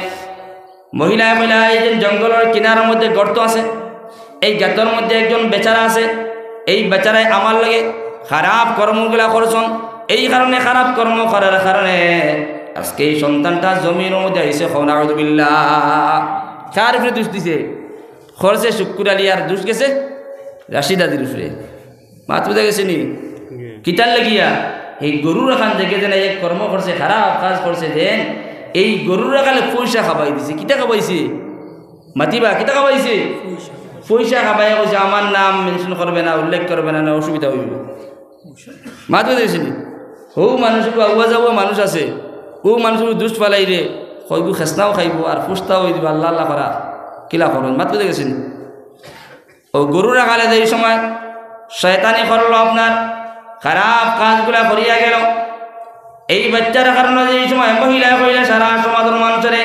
মহিলায় কইলা, "এই যে জঙ্গলের কিনারার মধ্যে গর্ত আছে, এই গাতর মধ্যে একজন বেচারা আছে, এই বেচারায় আমার লগে খারাপ কর্মগুলা করছন, এই কারণে খারাপ কর্ম করার কারণে আজকে এই সন্তানটা জমিনের মধ্যে আইছে।" কও নাউজুবিল্লাহ। কার উপরে দোষ দিছে? খরচে শুক্কুর আলী আর দোষ গেছে রাশিদ আলীর উপরে। মাত বুঝা গেছে নি? কিতার লাগিয়া? এই গরু রাখাল দেখে যেন এক কর্ম করছে, খারাপ কাজ করছে যেন, এই গরু রাখালে পয়সা খাবাই দিছে। কিতা খাবাইছে? মাতিবা, কিতা খাবাইছে? পয়সা খাবাই কইছে, "আমার নাম মেনশন করবে না, উল্লেখ করবে না, না অসুবিধা হইব।" মাত বুঝা গেছে নি? হউ মানুষ, আউয়া যাওয়া মানুষ আছে, ও মানুষ দুষ ফালাইরে, কইবো খেসনাও খাইবো আর ফুস্তাও হয়ে দিবে, আল্লাহ আল্লাহ করা, কিলা করবেন? মাত বুঝা গেছে নি? ও গরু রাখালে যে এই সময় শয়তানি করলো, আপনার খারাপ কাজগুলা করিয়া গেল, এই বাচ্চার কারণে যে এই সময় মহিলায় কইলা সারা সমাজের মানুষরে,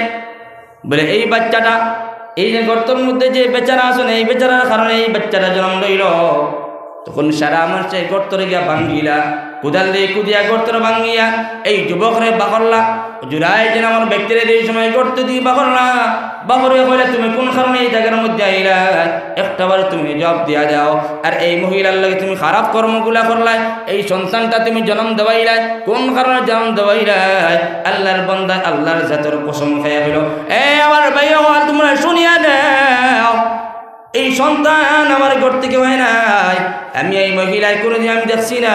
বলে, "এই বাচ্চাটা, এই যে গর্তর মধ্যে যে বেচারা আছেন, এই বেচারার কারণে এই বাচ্চাটা জন্ম লইল।" তখন সারা মানুষে গর্তরে গিয়া ভাঙ্গিলা, কুদাল দিয়া কুদিয়া গর্তরে ভাঙ্গিয়া এই যুবকরে বাকরলা, জুরাইজ নামর ব্যক্তিরে যে সময় গর্ত দিয়া বাকরলা, বাকরিয়া কইলা, "তুমি কোন কারণে এই জাগার মধ্যে আইলা? একটাবার তুমি জবাব দিয়া দাও। আর এই মহিলার লগে তুমি খারাপ কর্মগুলা করলায়, এই সন্তানটা তুমি জন্ম দেওয়াইলায়, কোন কারণে জন্ম দেওয়াইলায়?" আল্লাহর বান্দা আল্লাহর জাতর কসম খাইয়া কইল, "এ আমার ভাই অকল, তোমরা শুনিয়া নেও, এই সন্তান আমার ঘর থেকে হয় নাই। আমি এই মহিলায় কোনোদিন আমি দেখছি না,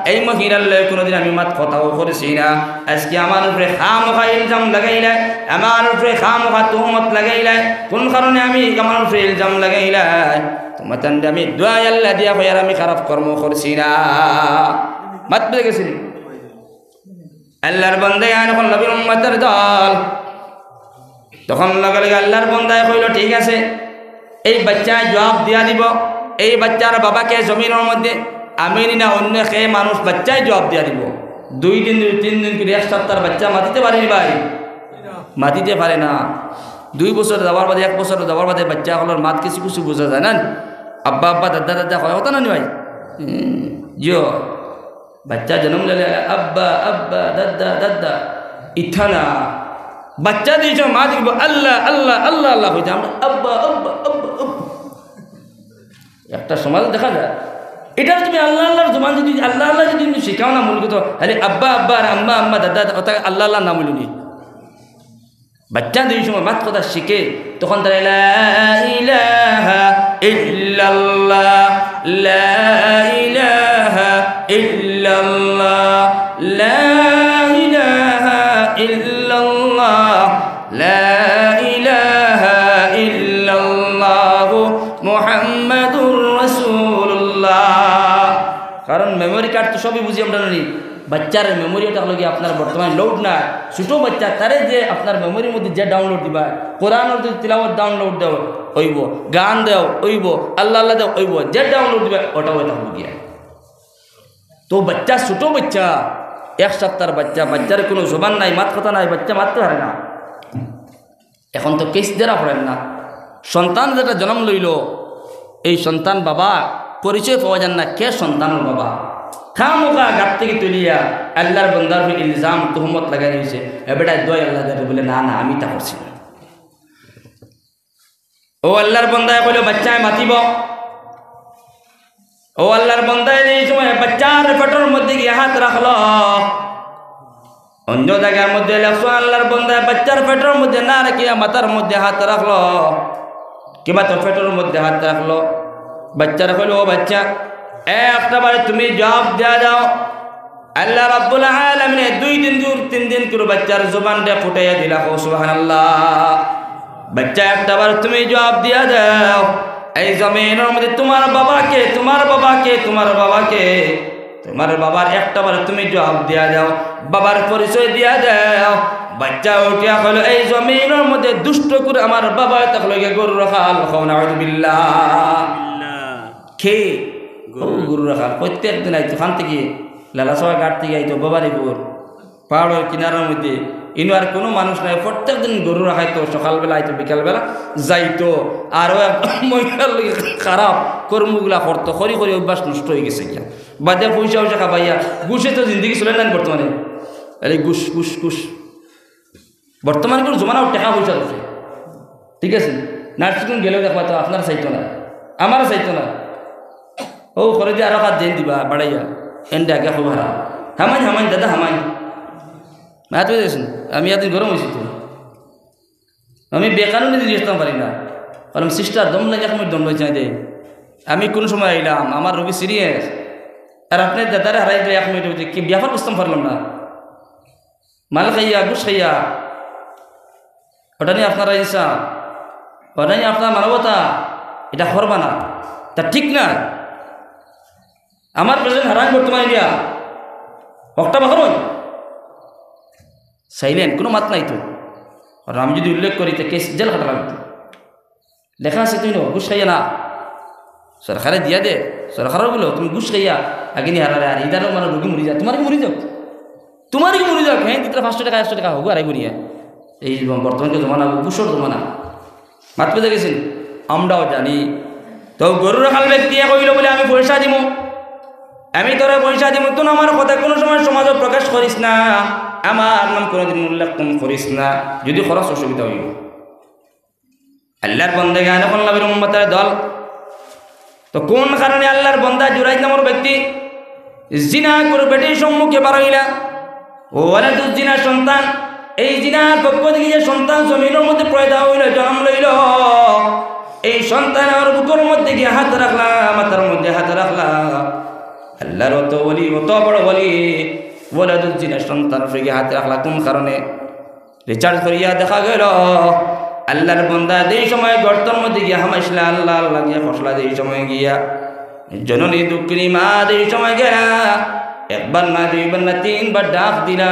এই মহিলার লগে কোনোদিন আমি মাত কথাও করছি না। আজকে আমার উপরে খামোখা ইলজাম লাগাইলায়, আমার উপরে খামোখা তুহমত লাগাইলায়। কোন কারণে আমি আমার উপরে ইলজাম লাগাইলায়? তোমার তান্ডে আমি দোয়া আল্লাহ দিয়া কই আর আমি খারাপ কর্ম করছি না।" মাত বুঝা গেছে নি? আল্লাহর বান্দায় আর এখন নবীর উম্মতের দল। তখন লগে লগে আল্লাহর বান্দায় কইল, "ঠিক আছে, এই বাচ্চায় জবাব দিয়া দিব, এই বাচ্চার বাবাকে জমিনের মধ্যে আমি নি না অন্য কে মানুষ, বাচ্চায় জবাব দিয়া দিব।" দুই দিন, দুই তিন দিন করে এক সপ্তাহর বাচ্চা মাতিতে পারেনি ভাই, মাতিতে পারে না। দুই বছর যাওয়ার বাদে, এক বছর যাওয়ার বাদে বাচ্চা অকলর মাত কিছু কিছু বুঝা যায় না? আব্বা আব্বা, দাদা দাদা কয় কথা না নি ভাই? হুম, জিও। বাচ্চা জন্ম লইলে আব্বা, আব্বা, দাদা, দাদা, ইথা না। বাচ্চা দিয়েছ, মা দেখব আল্লাহ, আল্লাহ, আল্লাহ, আল্লাহ হইতে আমরা আব্বা, আব্বা, আব্বা, আব্বা। একটা সমাজ দেখা যায়, এটা তুমি আল্লাহ, আল্লাহর জবান যদি আল্লাহ, আল্লাহ যদি তুমি শিখাও না মূল কথা, খালি আব্বা, আব্বা আর আম্মা, আম্মা, দাদা, দাদা, ওটা আল্লাহ, আল্লাহ নাম হইল নি। বাচ্চা দুই সময় মাত কথা শিখে, তখন তারা লা ইলাহা ইল্লাল্লাহ, লা ইলাহা ইল্লাল্লাহ, লা ইলাহা ইল্লাল্লাহ, লা ইলাহা ইল্লাল্লাহু কারণ মেমোরি কার্ড তো সবই বুঝি আমরা, নানি? বাচ্চার মেমোরি ওটা হলো কি আপনার বর্তমানে লোড না। ছোটো বাচ্চা, তারে যে আপনার মেমোরির মধ্যে যে ডাউনলোড দিবা, কোরআনর যদি তিলাওয়াত ডাউনলোড দেও অইবো, গান দেও অইবো, আল্লাহ আল্লাহ দেও অইবো, যে ডাউনলোড দিবা ওটাও এটা হলো গিয়া। তো বাচ্চা, ছোটো বাচ্চা, এক সপ্তাহর বাচ্চা, বাচ্চার কোনো জবান নাই, মাত কথা নাই, বাচ্চা মাততে পারে না। এখন তো কেস ধরা পড়েন না। সন্তান যেটা জন্ম লইল, এই সন্তান বাবা পরিচয় পাওয়া যান না, কে সন্তানর বাবা। খামোখা গাত থাকি তুলিয়া আল্লাহর বন্দার উপরে ইলজাম, তুহমত লাগাই দিছে, "এ বেটা, দোয়াই আল্লাহ দেবে," বলে, "না, না, আমি তা করছি না।" ও আল্লাহর বন্দায় কইল, "বাচ্চায় মাতিব।" ও আল্লাহর বন্দায় এই সময় বাচ্চার পেটর মধ্যে গিয়া হাত রাখলো, অন্য জাগার মধ্যে লেখছো, আল্লাহর বন্দায় বাচ্চার পেটর মধ্যে না রাখিয়া মাথার মধ্যে হাত রাখলো। কিবা তো পেটর মধ্যে হাত রাখলো। বাচ্চারে কইল, "ও বাচ্চা, একটা বার তুমি জবাব দিয়া দাও।" আল্লাহ রাব্বুল আলামিনে দুই দিন দূর তিন দিন করে বাচ্চার জবানটা ফুটাইয়া দিলা। কও সুবহানাল্লাহ। বাচ্চা, একটা বার তুমি জবাব দিয়া দাও, এই জমিনর মধ্যে তোমার বাবাকে, তোমার বাবাকে, তোমার বাবাকে, তোমার বাবার একটা বার তুমি জবাব দিয়া দাও, বাবার পরিচয় দিয়া দাও। বাচ্চা উঠিয়া কইল, "এই জমিনর মধ্যে দুষ্ট করে আমার বাবা থাকলো গিয়া গরু রাখাল।" কও নাউজুবিল্লাহ। কে? গরু। ও, গরু রাখাল। প্রত্যেক দিন আইতো, খান থাকি লালাসভা ঘাট থাকি আইতো, বাবারিপুর পাহাড়র কিনারার মধ্যে। ইনো আর কোনো মানুষ নাই, প্রত্যেক দিন গরু রাখাইতো, সকালবেলা আইতো, বিকালবেলা যাইতো। আর ও এক মহিলার লগে খারাপ কর্মগুলা করতো, করি করি অভ্যাস নষ্ট হয়ে গেছে গিয়া। বাদে পয়সা পয়সা খাবাইয়া, ঘুষে তো জিন্দেগি চলে না বর্তমানে। আরে ঘুষ, ঘুষ, ঘুষ। বর্তমানে কোনো জমানা টেকা পয়সা আছে, ঠিক আছে? নার্সিং হোম গেলেও দেখবা তো আপনারা চাইতো না, আমারও চাইতো না। ও করে দিয়ে আরো কাজ দেন দিবা বাড়াইয়া, এন্ডে আগে খুব হারা। হামাই, হামাই, দাদা, হামাই। মাত বুঝে গেছেন? আমি এতদিন গরম হয়েছি তো। আমি বেকানুনি জিনিস তো পারি না। কারণ সিস্টার দম লাগে, এক মিনিট দম লইছে না দেয়। আমি কোন সময় আইলাম, আমার রোগী সিরিয়াস, আর আপনি দাদারে হারাই দিলে এক মিনিটের মধ্যে কি ব্যাপার বুঝতাম পারলাম না। মাল খাইয়া, ঘুষ খাইয়া, ওটা নিয়ে আপনারা ইনসাফ, ওটা নিয়ে আপনার মানবতা, এটা করবা না, এটা ঠিক না। আমার প্রেজেন্ট হারাম বর্তমানে দিয়া, একটা বাহর সাইলেন্ট, কোনো মাত নাই তো। আর আমি যদি উল্লেখ করি, তো কেস জেল খাটা লাগতো। লেখা আছে, তুই নো, ঘুষ খাইয়া না, সরকারে দিয়া দে, সরকারও বলো, তুমি ঘুষ খাইয়া আগে নিয়ে হারালে, আর ইদারও মানে রোগী মরি যায়, তোমার কি মরি যাও, তোমার কি মরি যাও, হ্যাঁ, দিতে পাঁচশো টাকা, একশো টাকা হোক, আর আইব নিয়ে। এই বর্তমানে জমানা, ঘুষর জমানা, মাত বুঝে গেছেন? আমরাও জানি। তো গরু রাখাল ব্যক্তি কইল বলে, "আমি পয়সা দিমু, আমি তোরে পয়সা দিমু, তুই আমার কথা কোনো সময় সমাজে প্রকাশ করিস না, আমার নাম কোনোদিন উল্লেখ তুমি করিস না, যদি খরচ অসুবিধা হইব।" আল্লাহর বন্দেগান, এখন নবীর উম্মতের দল। তো কোন কারণে আল্লাহর বন্দা জুরাইজ নামর ব্যক্তি জিনা করে বেটির সম্মুখে বার হইলা? ও ওয়ালাদুজ জিনা সন্তান, এই জিনার পক্ষ থেকে যে সন্তান জমিনের মধ্যে পয়দা হইল, জন্ম লইল, এই সন্তান আমার বুকের মধ্যে গিয়ে হাত রাখলা, মাথার মধ্যে হাত রাখলা। আল্লাহর অত ওলি, অত বড় ওলি, ওয়ালাদুজ জিনা সন্তান ফিরে হাত রাখলা কোন কারণে? রিসার্চ করিয়া দেখা গেল, আল্লাহর বন্দা যেই সময় গর্তর মধ্যে গিয়া হামাইছিলা, আল্লাহ আল্লাহ গিয়া ফসলা, যেই সময় গিয়া জননী দুঃখিনী মা যেই সময় গেলা, একবার না, দুইবার না, তিনবার ডাক দিলা,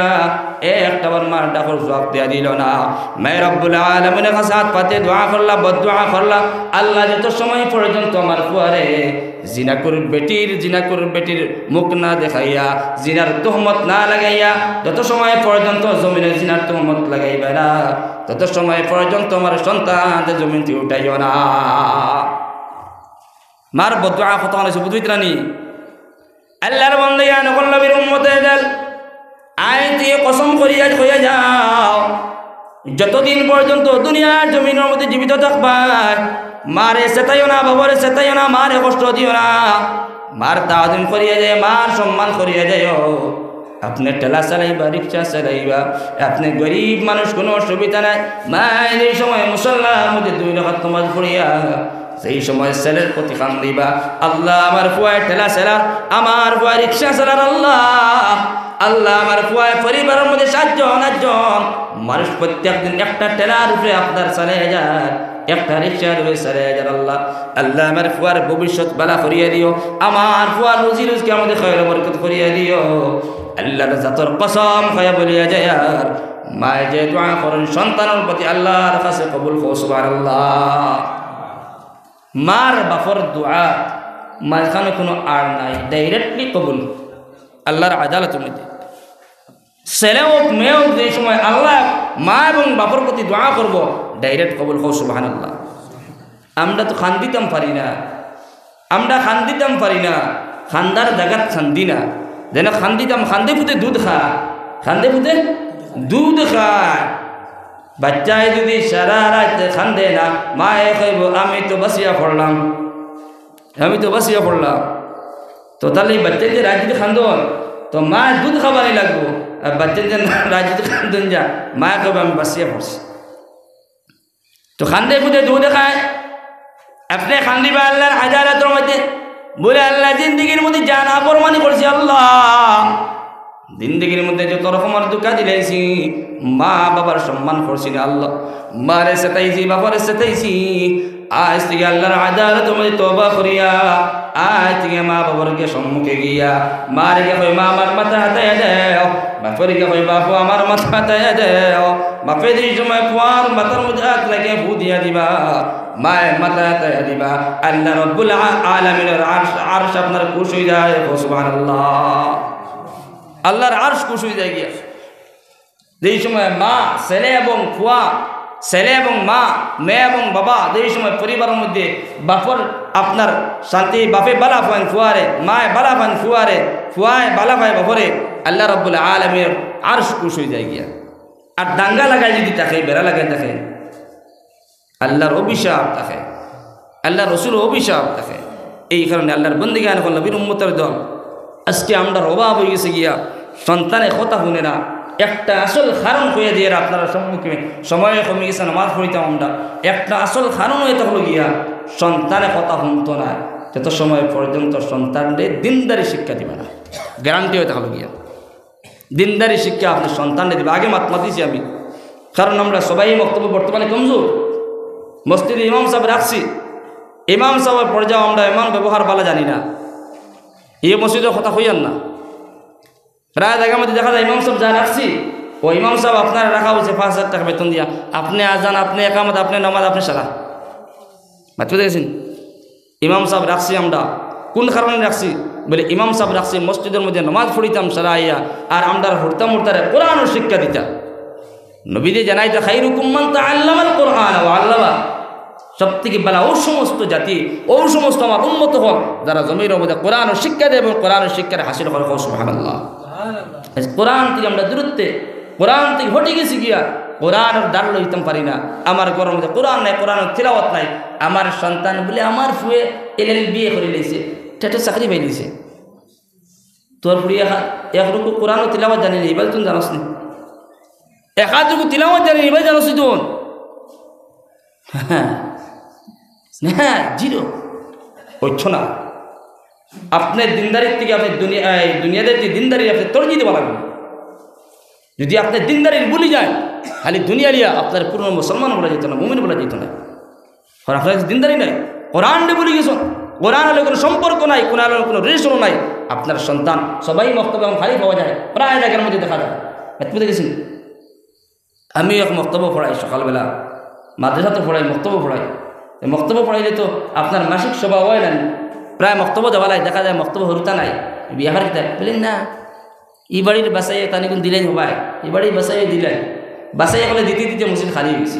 একটা বার মার ডাকর জবাব দিয়া দিল না। মায়ে রব্বুল আলামিনের কাছে হাত পাতে দোয়া করলা, বদদোয়া করলা, "আল্লাহ, যত সময় পর্যন্ত আমার ফুয়ারে জিনাকুর বেটির, জিনাকুর বেটির মুখ না দেখাইয়া, জিনার তহমত না লাগাইয়া, যত সময় পর্যন্ত জমিনে জিনার তহমত লাগাইবে না, তত সময় পর্যন্ত আমার সন্তান জমিন থেকে উঠাইও না।" মার বদদোয়া কত খান হইছে, বুঝবি তো নানি? আল্লাহর বন্দা ইয়া নকল নবীর উম্মতে জাল, আইন দিয়ে কসম করিয়া কইয়া যাও, যতদিন পর্যন্ত দুনিয়ার জমিনের মধ্যে জীবিত থাকবায়, মারে সেতাইও না, বাবারে সেতাইও না, মারে কষ্ট দিও না। মার তাজিম করিয়া যায়, মার সম্মান করিয়া যাইও। আপনি ঠেলা চালাইবা, রিক্সা চালাইবা, আপনি গরিব মানুষ, কোনো অসুবিধা নাই। মায় এই সময় মুসল্লার মধ্যে দুই রাকাত নামাজ পড়িয়া যেই সময় ছেলের প্রতি কান্দিবা, "আল্লাহ, আমার ফুয়ায় ঠেলা চালার, আমার ফুয়ায় রিক্সা চালার, আল্লাহ, আল্লাহ, আমার ফুয়ায় পরিবারের মধ্যে সাতজন, আটজন মানুষ প্রত্যেক দিন একটা ঠেলার উপরে আপনার চালিয়ে যায়, একটা রিক্সার উপরে চালাইয়া যার আল্লাহ, আল্লাহ আমার ফুয়ার ভবিষ্যৎ বালা করিয়া দিও, আমার ফুয়ার রুজি রুজগার মধ্যে খয়র বরকত করিয়া দিও। আল্লাহর জাতর কসম খাইয়া বলিয়া যাইয়ার, মায়ে যে দোয়া করইন সন্তানর প্রতি আল্লাহর কাছে কবুল কও, সুবহানাল্লাহ। মার বাপর দোয়া মাঝখানো কুনু আড় নাই, directly কবুল আল্লাহর আদালতর মধ্যে। ছেলে অউক মেয়ে অউক, যে সময় আল্লাহ মা এবং বাপর প্রতি দোয়া করবো, direct কবুল কও, সুবহানাল্লাহ। আমরা তো কান্দিতাম পারি না, আমরা কান্দিতাম পারি না, কান্দার জাগাত কান্দি না। যেন কান্দিতাম, কান্দে পুতে দুধ খা, কান্দে পুতে দুধ খা। বাচ্চায় যদি সারা রাইত কান্দে না, মায়ে কইবো, "আমি তো বাঁচিয়া পড়লাম, আমি তো বাঁচিয়া পড়লাম।" তো তাইলে এই বাচ্চায় যে রাইত যদি কান্দইন, তো মায়ে দুধ খাবানি লাগবো। আর বাচ্চায় যে রাইত যদি কান্দইন যা, মায়ে কইবো, "আমি বাঁচিয়া পড়ছি।" তো কান্দে পুতে দুধ খায়, আপনে কান্দিবা আল্লাহর আদালতর মধ্যে। বলে, "আল্লাহ, জিন্দেগির মধ্যে যা নাফরমানি করছি আল্লাহ, জিন্দেগির মধ্যে যত রকমর ধোঁকা দিলাইছি, মা বাবার সম্মান করছি না আল্লাহ, মারে সতাইছি, বাবারে সতাইছি, আইজ থাকি আল্লাহর আদালতর মধ্যে তওবা করিয়া, আইজ থাকি মা বাবার গিয়া সম্মুখে গিয়া, মারে গিয়া কই, 'মা, আমার মাথা হাতাইয়া দেও।' বাপরে গিয়া কই, 'বাপু, আমার মাথা হাতাইয়া দেও।' বাপে যে সময় ফুয়ার মাথার মধ্যে আত রাখিয়া ফু দিয়া দিবা, মায়ে মাথা হাতাইয়া দিবা, আল্লাহ রব্বুল আ-, আলামিনের আরশ, আরশ আপনার খুশ অই যায়। সুবহানাল্লাহ। আল্লাহর আরশ খুশ অই যায় গিয়া। যেই সময় মা, ছেলে এবং ফুয়া, ছেলে এবং মা, মেয়ে এবং বাবা, যেই সময় পরিবারর মধ্যে বাপর আপনার শান্তি, বাপে বালা পাইন ফুয়ারে, মায়ে বালা পাইন ফুয়ারে, ফুয়ায় বালা পায় বাপরে, আল্লাহ রাব্বুল আলামিনের আরশ খুশ অই যায় গিয়া। আর দাঙ্গা লাগাই যদি থাকে, বেড়া লাগাই থাকে, আল্লাহর অভিশাপ থাকে, আল্লাহর রসুলর অভিশাপ থাকে। এই কারণে আল্লাহর বন্দেগান অকল, নবীর উম্মতর দল, আজকে আমরার অভাব অই গেছে গিয়া, সন্তানে কথা হুনে না। একটা আসল কারণ কইয়া দিয়ার আপনারার সম্মুখে, সময় কমি গেছে, নামাজ পড়িতাম আমরা। একটা আসল কারণ অইয়া থাকলো গিয়া, সন্তানে কথা হুনতো না। যত সময় পর্যন্ত সন্তানরে দিনদারি শিক্ষা দিবা না, গ্যারান্টি অইয়া থাকলো গিয়া। দিনদারি শিক্ষা আপনে সন্তানরে দিবা। আগে মাত মাতিছি আমি, কারণ আমরা সবাই মক্তবে বর্তমানে কমজোর। মসজিদে ইমাম সাব রাখছি, ইমাম সাবর পর্যায়ে আমরা এমন ব্যবহার বালা জানি না। ই মসজিদর কথা কইয়ার না, প্রায় জাগার মধ্যে দেখা যায় ইমাম সাব যা রাখছি, ও ইমাম সাব আপনারে রাখা অইছে পাঁচ হাজার টেকা বেতন দিয়া, আপনে আজান, আপনে একামত, আপনে নামাজ, আপনে সারা। মাততে দেখছেন? ইমাম সাব রাখছি আমরা, কুন কারণে রাখছি? বলে, ইমাম সাব রাখছি মসজিদর মধ্যে নামাজ পড়িতাম সারা আইয়া, আর আমরার হুরুতা মুরুতারে কোরআনর শিক্ষা দিতা। নবীয়ে জানাইতা, "খাইরুকুম মান তাআল্লামাল কুরআনা ওয়া আল্লামা।" সব থাকি বালা অউ সমস্ত জাতি, অউ সমস্ত আমার উম্মত অকল, যারা জমিনর মধ্যে কোরআনর শিক্ষা দেয় এবং কোরআনর শিক্ষারে হাসিল করে। কও সুবহানাল্লাহ। আজ কোরআন থাকি আমরা দূরত্বে, কোরআন থাকি হটি গেছি গিয়া, কোরআনর দ্বার লইতাম পারি না। আমার ঘরর মধ্যে কোরআন নাই, কোরআনর তিলাওয়াত নাই। আমার সন্তান বলে, আমার ফুয়ে এলএলবি করি লইছে, টেটো চাকরি পাই লইছে। তোর ফুড়ি এক, এক রুকু কোরআনর তিলাওয়াত জানে নি, ইবার তুই জানোস নি? এক আধ রুকু তিলাওয়াত জানে নি, ইবার জানোস নি তুই? হ্যাঁ, জিরো। অইতো না। আপনে দিনদারির থাকি আপনে দুনিয়া, এই দুনিয়াদারি থাকি দিনদারি আপনে তরজি দিবা লাগবো। যদি আপনে দিনদারি ভুলি যাইন, খালি দুনিয়া লিয়া আপনারে পূর্ণ মুসলমান বলা যাইতো না, মুমিন বলা যাইতো না। কারণ আপনার দিনদারি নাই, কোরআনরে ভুলি গেছইন। কোরআনর লগে কুনু সম্পর্ক নাই, কোরআনর লগে কুনু relation নাই। আপনার সন্তান, সবাই মক্তবে অখন খালি পাওয়া যায়, প্রায় জাগার মধ্যে দেখা যায়। বুঝতে গেছেন? আমি এক মক্তবো পড়াই সকালবেলা, মাদ্রাসাত পড়াই, মক্তবো পড়াই। তো মক্তবো পড়াইলে তো আপনার মাসিক সভা অয় না নি? প্রায় মক্তবো যাওয়া লাগে, দেখা যায় মক্তবো হুরুতা নাই, বিয়া অওয়ার কিতা? বলেন না, ই বাড়ির বাসায় তানি গুন দিলাই হবায়, ই বাড়ির বাসায় দিলাই, বাসায় অকলে দিতে দিতে মসজিদ খালি অই গেছে।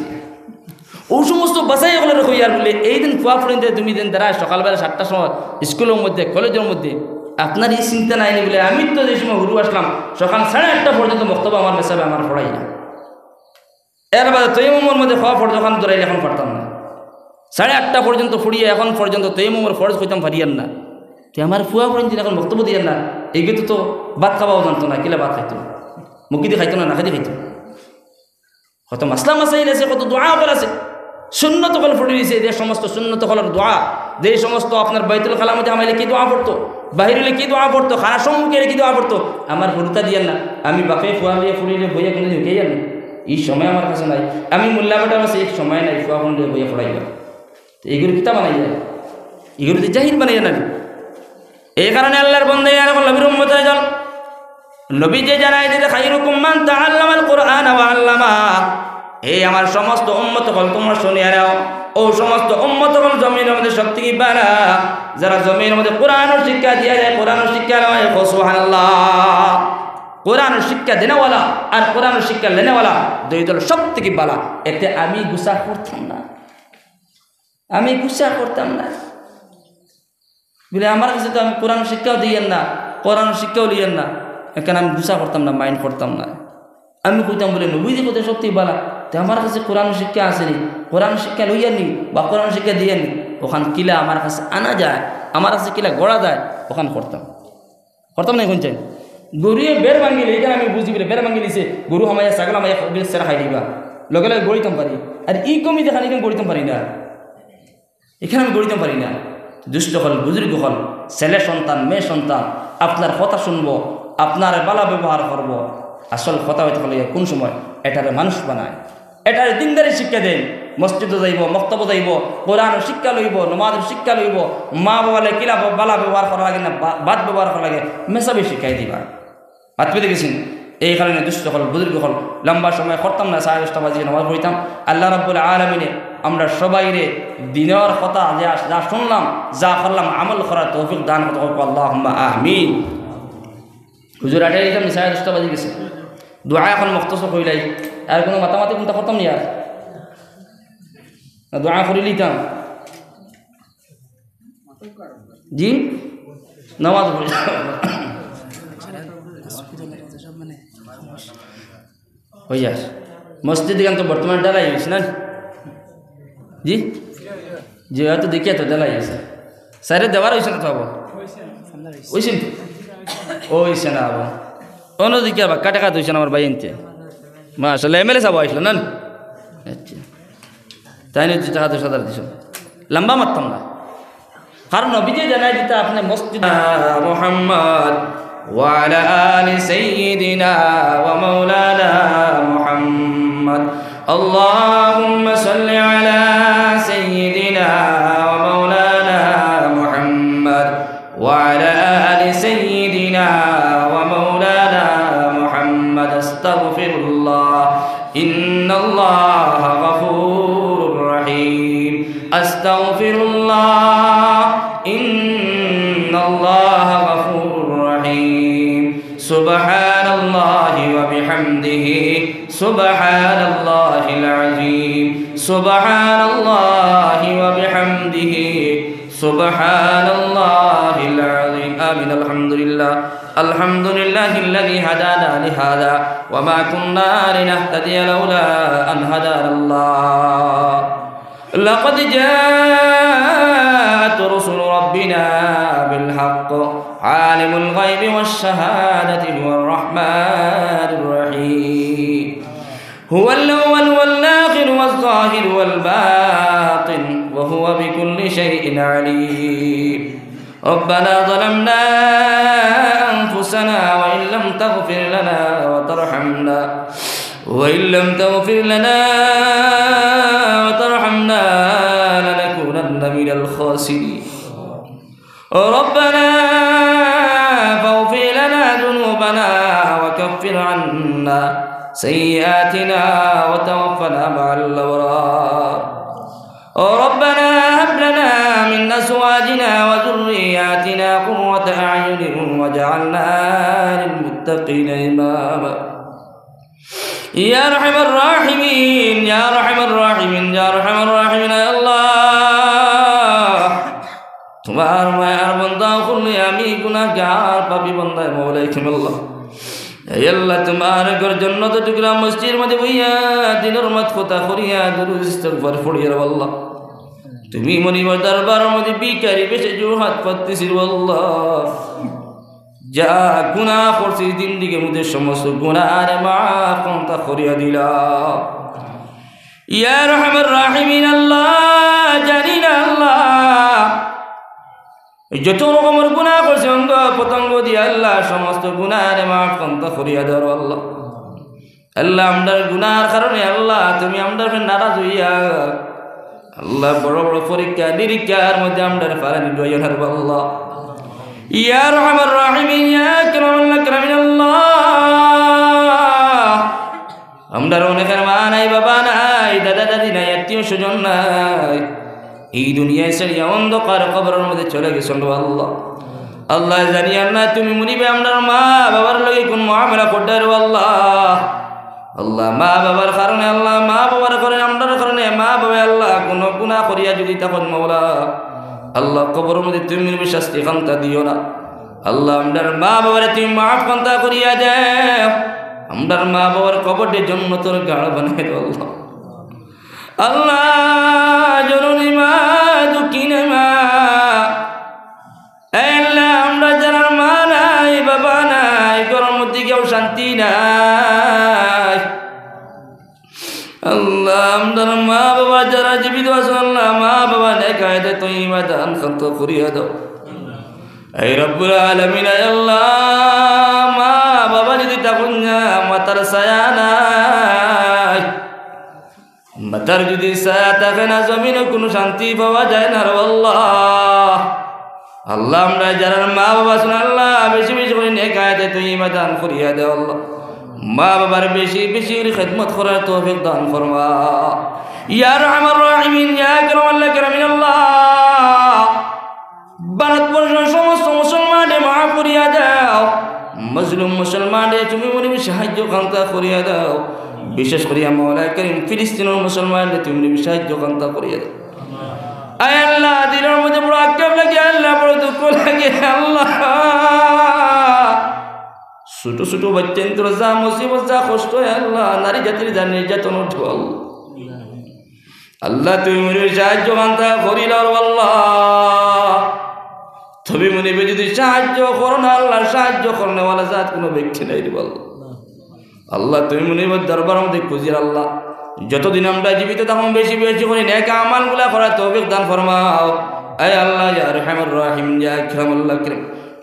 অউ সমস্ত বাসায় অকলরে কইয়ার বলে, এই দিন ফুয়া ফুড়িন্তে তুমি দিন দাঁড়ায় সকালবেলা সাতটার সময় স্কুলর মধ্যে, কলেজর মধ্যে, আপনার ই চিন্তা নাই নি বলে, আমি তো যে সময় হুরু আছলাম, সকাল সাড়ে আটটা পর্যন্ত মক্তবো আমার মেসাবে আমার পড়াইলা। এর বাদে তৈমুমর মধ্যে ফুয়া ফরজ অখান ধরাইলে অখন পারতাম না। সাড়ে আটটা পর্যন্ত পড়িয়া অখন পর্যন্ত তৈমুমর ফরজ কইতাম পারিয়ার না। তে আমার ফুয়া ফুড়িন্তে অখন মক্তবো দিয়ার না, এগু তো ভাত খাবাও জানতো না, কিলা ভাত খাইতো? মুখেদি খাইতো না, নাকেদি খাইতো? কত মাসলা মাসাইল আছে, কত দোয়া অকল আছে। সুন্নত অকল পড়ি দিছে, যে সমস্ত সুন্নত অকলর দোয়া, যে সমস্ত আপনার বাইতুল খালার মধ্যে হামাইলে কি দোয়া পড়তো, বাহির অইলে কি দোয়া পড়তো, খানা সম্মুখে অইলে কি দোয়া পড়তো, আমার হুরুতা দিয়ার না। আমি বাপে ফুয়া লইয়া ফুড়িরে বইয়া কুনুদিন হিকাইয়ার না। ই সময় আমার কাছে নাই। আমি মোল্লা বেটার কাছে ই সময় নাই, ফুয়া ফোন লইয়া বইয়া পড়াইবা। তো ইগুরে কিতা বানাইয়া? ইগুরে তো জাহিল বানাইয়া না। এই কারণে আল্লাহর বন্দা ইয়ার এখন নবীর উম্মত হয়ে যান। নবী যে জানাই দিতে, "খাইরুকুম মান তাআল্লামাল কুরআনা ওয়া আল্লামা।" এই আমার সমস্ত উম্মত হল, তোমরা শুনিয়া নাও। ও সমস্ত উম্মত হল জমিনের মধ্যে সব থেকে বালা, যারা জমিনের মধ্যে কোরআন শিক্ষা দিয়া যায়, কোরআন শিক্ষা নেওয়া হয়। কও সুবহানাল্লাহ। কোরআন শিক্ষা দেনেওয়ালা আর কোরআন শিক্ষা লেনেওয়ালা দুই দল সব থেকে বালা। এতে আমি গুসা করতাম না, আমি গুসা করতাম না। বলে, "আমার কাছে তো আমি কোরআন শিক্ষাও দিয়েন না, কোরআন শিক্ষাও লইয়েন না, এখানে আমি গুসা করতাম না, মাইন্ড করতাম না।" আমি কইতাম বলে, "নবীজি কোথায় সত্যি বালা, তে আমার কাছে কোরআন শিক্ষা আসেনি, কোরআন শিক্ষা লইয়ানি বা কোরআন শিক্ষা দিয়েনি, ওখান কিলা আমার কাছে আনা যায়, আমার কাছে কিলা গড়া যায়, ওখান করতাম।" করতাম না এখন চাই। গরুয়ে বেড় ভাঙিলে, এখানে আমি বুঝি বলে, বেড় ভাঙিলিছে, গরু হামাইয়া, ছাগল হামাইয়া, বেশ সেরা খাই দিবা, লগে লগে গড়িতাম পারি। আর ই কমি যেখানে এখানে গড়িতাম পারি না, এখানে আমি গড়িতাম পারি না। দুষ্ট হল, বুজুর্গ হল, ছেলে সন্তান, মেয়ে সন্তান, আপনার কথা শুনবো, আপনার বালা ব্যবহার করবো। আসল কথা হইতে হলে কোন সময় এটারে মানুষ বানায়, এটারে দিনদারি শিক্ষা দেন, মসজিদও যাইবো, মক্তবও যাইবো, কোরআন শিক্ষা লইবো, নমাজ শিক্ষা লইবো, মা বাবারে কিলা বালা ব্যবহার করা লাগে না, বা-, বাদ ব্যবহার করা লাগে, মেসাবে শিক্ষাই দিবা। মাতবে দেখেছেন, এই কারণে দুষ্ট হল, বুজুর্গ হল, লম্বা সময় করতাম না, সাড়ে দশটা বাজে নমাজ পড়িতাম। আল্লাহ রাব্বুল আলামিনে আমরা সবাইরে দিনের কথা যা, যা শুনলাম, যা করলাম, আমল করার তৌফিক দান করতে হোক, আল্লাহুম্মা আমিন। হুজুর, আটাই দিতাম, সাড়ে দশটা বাজে গেছে। দোয়া এখন মখতসর কইলাই, আর কোনো মাতামাতি কোনটা খতম নেই আর। না, দোয়া করি লিতাম। জি, নামাজ পড়ি। হইয়া, মসজিদ এখান তো বর্তমানে ঢালাই হয়েছে না? জি, জি, হয়তো দেখিয়া তো ঢালাই হয়েছে। সাইডে দেওয়ার হয়েছে না তো আবার? হয়েছে তো। ও হয়েছে না আবার। অন্যদিকে আবার কাটা কাটা হয়েছে না আমার ভাই আনতে। মাশাআল্লাহ, এমএলএ সাহেব আইসলো না? আচ্ছা। তাই নিয়ে টাকা দশ হাজার দিছো। লম্বা মারতাম না। কারণ নবীজি জানাই দিতে আপনি মসজিদ। محمد وعلى آل سيدنا ومولانا محمد. اللهم صل على سيدنا ومولانا محمد وعلى آل سيدنا ومولانا محمد. أستغفر الله، إن الله غفور رحيم. أستغفر الله، إن الله غفور رحيم. سبحان الله وبحمده، سبحان الله العظيم، سبحان الله وبحمده، سبحان الله العظيم. آمين. الحمد لله، الحمد لله الذي هدانا لهذا وما كنا لنهتدي لولا أن هدانا الله. لقد جاءت رسل ربنا بالحق، عالم الغيب والشهادة هو الرحمن الرحيم. هو الأول والآخر والظاهر والباطن، وهو بكل شيء عليم. ربنا ظلمنا أنفسنا وإن لم تغفر لنا وترحمنا، وإن لم تغفر لنا وترحمنا لنكونن من الخاسرين. ربنا فاغفر لنا ذنوبنا وكفر عنا سيئاتنا وتوفنا مع الأبرار. ربنا هب لنا من أزواجنا وذرياتنا قرة أعين واجعلنا للمتقين إماما. يا أرحم الراحمين، يا أرحم الراحمين، يا أرحم الراحمين، يا الله। তোমার মায়ার বান্দা অকলরে আমি গুনাহগার পাপী বান্দায় মওলাই কামুল্লাহ। হে আল্লাহ, তোমার ঘর জন্নতর টুকরা মসজিদর মধ্যে বইয়া দিনর মাত কথা করিয়া দুরুদ ইস্তেগফার পড়িয়া রে আল্লাহ। তুমি মনিবর দরবারর মধ্যে ভিখারি বেশে জোড় হাত পাততেছি রে আল্লাহ। যা গুনাহ করছি জিন্দেগির মধ্যে সমস্ত গুনাহরে মাফ করিয়া দিলাও। ইয়া আরহামার রাহিমিন আল্লাহ, জানি না আল্লাহ, যত রকমর গুনাহ করছি অঙ্গ প্রত্যঙ্গ দিয়া আল্লাহ, সমস্ত গুনাহরে মাফ করিয়া দেও আল্লাহ। আল্লাহ, আমরার গুনার কারণে আল্লাহ তুমি আমরার উপরে নারাজ অইয়া আল্লাহ বড় বড় পরীক্ষা নিরীক্ষার মধ্যে আমরারে ফালানি দিও না রে আল্লাহ। ইয়া আরহামার রাহিমিন, ইয়া আকরামাল আকরামিন আল্লাহ। আমরার অনেকের মা নাই, বাবা নাই, দাদা দাদি নাই, আত্মীয় স্বজন নাই। এই দুনিয়া ছাড়িয়া অন্ধকার কবরর মধ্যে চলে গেছইন রে আল্লাহ। আল্লাহ, জানি আর না তুমি মুনিবে আমরার মা বাবার লগে কুন মামলা কররায় রে আল্লাহ। আল্লাহ, মা বাবার কারণে আল্লাহ, মা বাবার কারণে, আমরার কারণে, মা বাবায় আল্লাহ কুনু গুনা করিয়া যুদি থাকইন মাওলা, আল্লাহ কবরর মধ্যে তুমি মুনিবে শাস্তি খান্তা দিও না। আল্লাহ, আমরার মা বাবারে তুমি মাফ খান্তা করিয়া দেও। আমরার মা বাবার কবররে জন্নতর গাড় বানাই দেও আল্লাহ। আল্লাহ, জননী মা, দুঃখিনী মা, এ আল্লাহ, আমরার যারার মা নাই, বাবা নাই, ঘরর মধ্যে কেউ শান্তি নাই। আল্লাহ, আমরার মা বাবা যারা জীবিত আছইন, আল্লাহ, মা বাবা নেক হায়াতে তৈবা দান খান্তা করিয়া দেও। এই রব্বুল আলামিন, আয় আল্লাহ, মা বাবা যুদি থাকইন না, মাথার ছায়া নাই। মাথার যুদি ছায়া থাকে না, জমিনো কুনু শান্তি পাওয়া যায় না রে আল্লাহ। আল্লাহ, আমরার যারার মা বাবা আছইন, আল্লাহ, বেশি বেশি করি নেক হায়াতে তৈবা দান করিয়া দেও আল্লাহ। মা বাবার বেশি বেশি করি খেদমত করার তৌফিক দান ফরমাও। ইয়া আরহামার রাহিমিন, ইয়া আকরামাল আকরামিন আল্লাহ। ভারতবর্ষর সমস্ত মুসলমানরে মাফ করিয়া দেও। মজলুম মুসলমানরে তুমি মুনিবে সাহায্য খান্তা করিয়া দেও। বিশেষ করিয়া মাওলায় করিম ফিলিস্তিনর মুসলমানরে তুমি মুনিবে সাহায্য খান্তা করিয়া দেও। আয় আল্লাহ, দিলর মধ্যে বড় আক্ষেপ লাগে আল্লাহ, বড় দুঃখ লাগে আল্লাহ। ছোট ছোট বাচ্চাইন্তর যা মুসিবত, যা কষ্ট অয় আল্লাহ, নারী জাতির যা নির্যাতন অয় আল্লাহ। আল্লাহ, তুমি মুনিবে সাহায্য খান্তা করিলাও আল্লাহ। তুমি মুনিবে যুদি সাহায্য করো না আল্লাহ, সাহায্য করনেওয়ালা জাত কুনু ব্যক্তি নাই রে আল্লাহ। আল্লাহ, তুমি মুনিবর দরবার মধ্যে খুজিয়ার আল্লাহ। যতদিন আমরা জীবিত থাকমু বেশি বেশি করি নেক আমলগুলা করার তৌফিক দান ফরমাও। আয় আল্লাহ, ইয়া আরহামার রাহিমিন, ইয়া আকরামাল আকরামিন।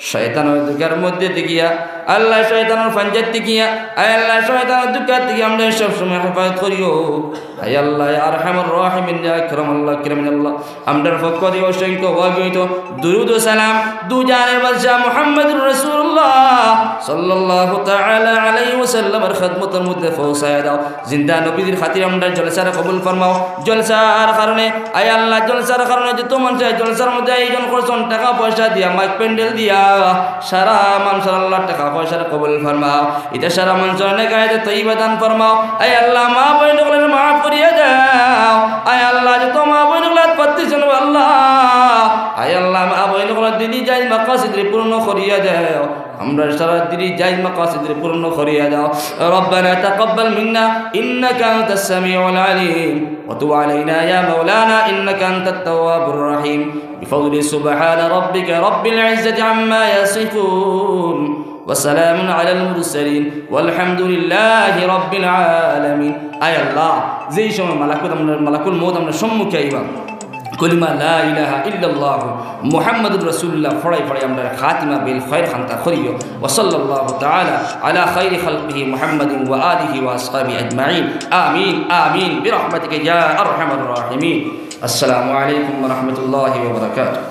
শয়তানর ধুকার মধ্যে থাকিয়া, আল্লাহ, শয়তানর ফাঞ্জাত থাকিয়া, আয় আল্লাহ, শয়তানর ধুকার থাকি আমরারে সব সময় হেফাজত করিও। আয় আল্লাহ, ইয়া আরহামার রাহিমিন, ইয়া আকরামাল আকরামিন আল্লাহ, আমরার পক্ষ থাকি অসংখ্য অগণিত দুরুদ ও সালাম দু জাহানের বাদশা মুহাম্মদুর রাসূলুল্লাহ সাল্লাল্লাহু তাআলা আলাইহি ওয়াসাল্লামর খেদমতর মধ্যে পৌঁছাইয়া দেও। জিন্দা নবীজির খাতিরে আমরার জলসারে কবুল ফরমাও। জলসার কারণে, আয় আল্লাহ, জলসার কারণে যত মানষে জলসার মধ্যে আয়োজন করছইন, টেকা পয়সা দিয়া, মাইক প্যান্ডেল দিয়া, সারা মানষর আল্লাহ টেকা পয়সারে কবুল ফরমাও। ইতা সারা মানষর নেক হায়াতে তৈবা দান ফরমাও। আয় আল্লাহ, মা বইন অকলরে মাফ করিয়া দেও। আয় আল্লাহ, যত মা বইন অকলে আত পাতছইন আল্লাহ, আয় আল্লাহ, মা বইন অকলর দিলি জায়েজ মাকাসিদরে পূর্ণ করিয়া দেও। আমরার সারা দিলি জায়েজ মাকাসিদরে পূর্ণ করিয়া দেও। ربنا تقبل منا إنك أنت السميع العليم وتب علينا يا مولانا إنك أنت التواب الرحيم بفضل سبحان ربك رب العزة عما يصفون وسلام على المرسلين والحمد لله رب العالمين। আয় আল্লাহ, যেই সময় মালাকুল আমরার, মালাকুল মউত আমরার সম্মুখে আইবা, কলিমা লা ইলাহা ইল্লাল্লাহু মুহাম্মাদুর রাসূলুল্লাহ পড়াই পড়াই আমরার খাতিমা বিল খায়র খান্তা করিও। وصلى الله تعالى على خير خلقه محمد وآله وأصحابه أجمعين. آمين، آمين، برحمتك يا أرحم الراحمين. السلام عليكم ورحمة الله وبركاته.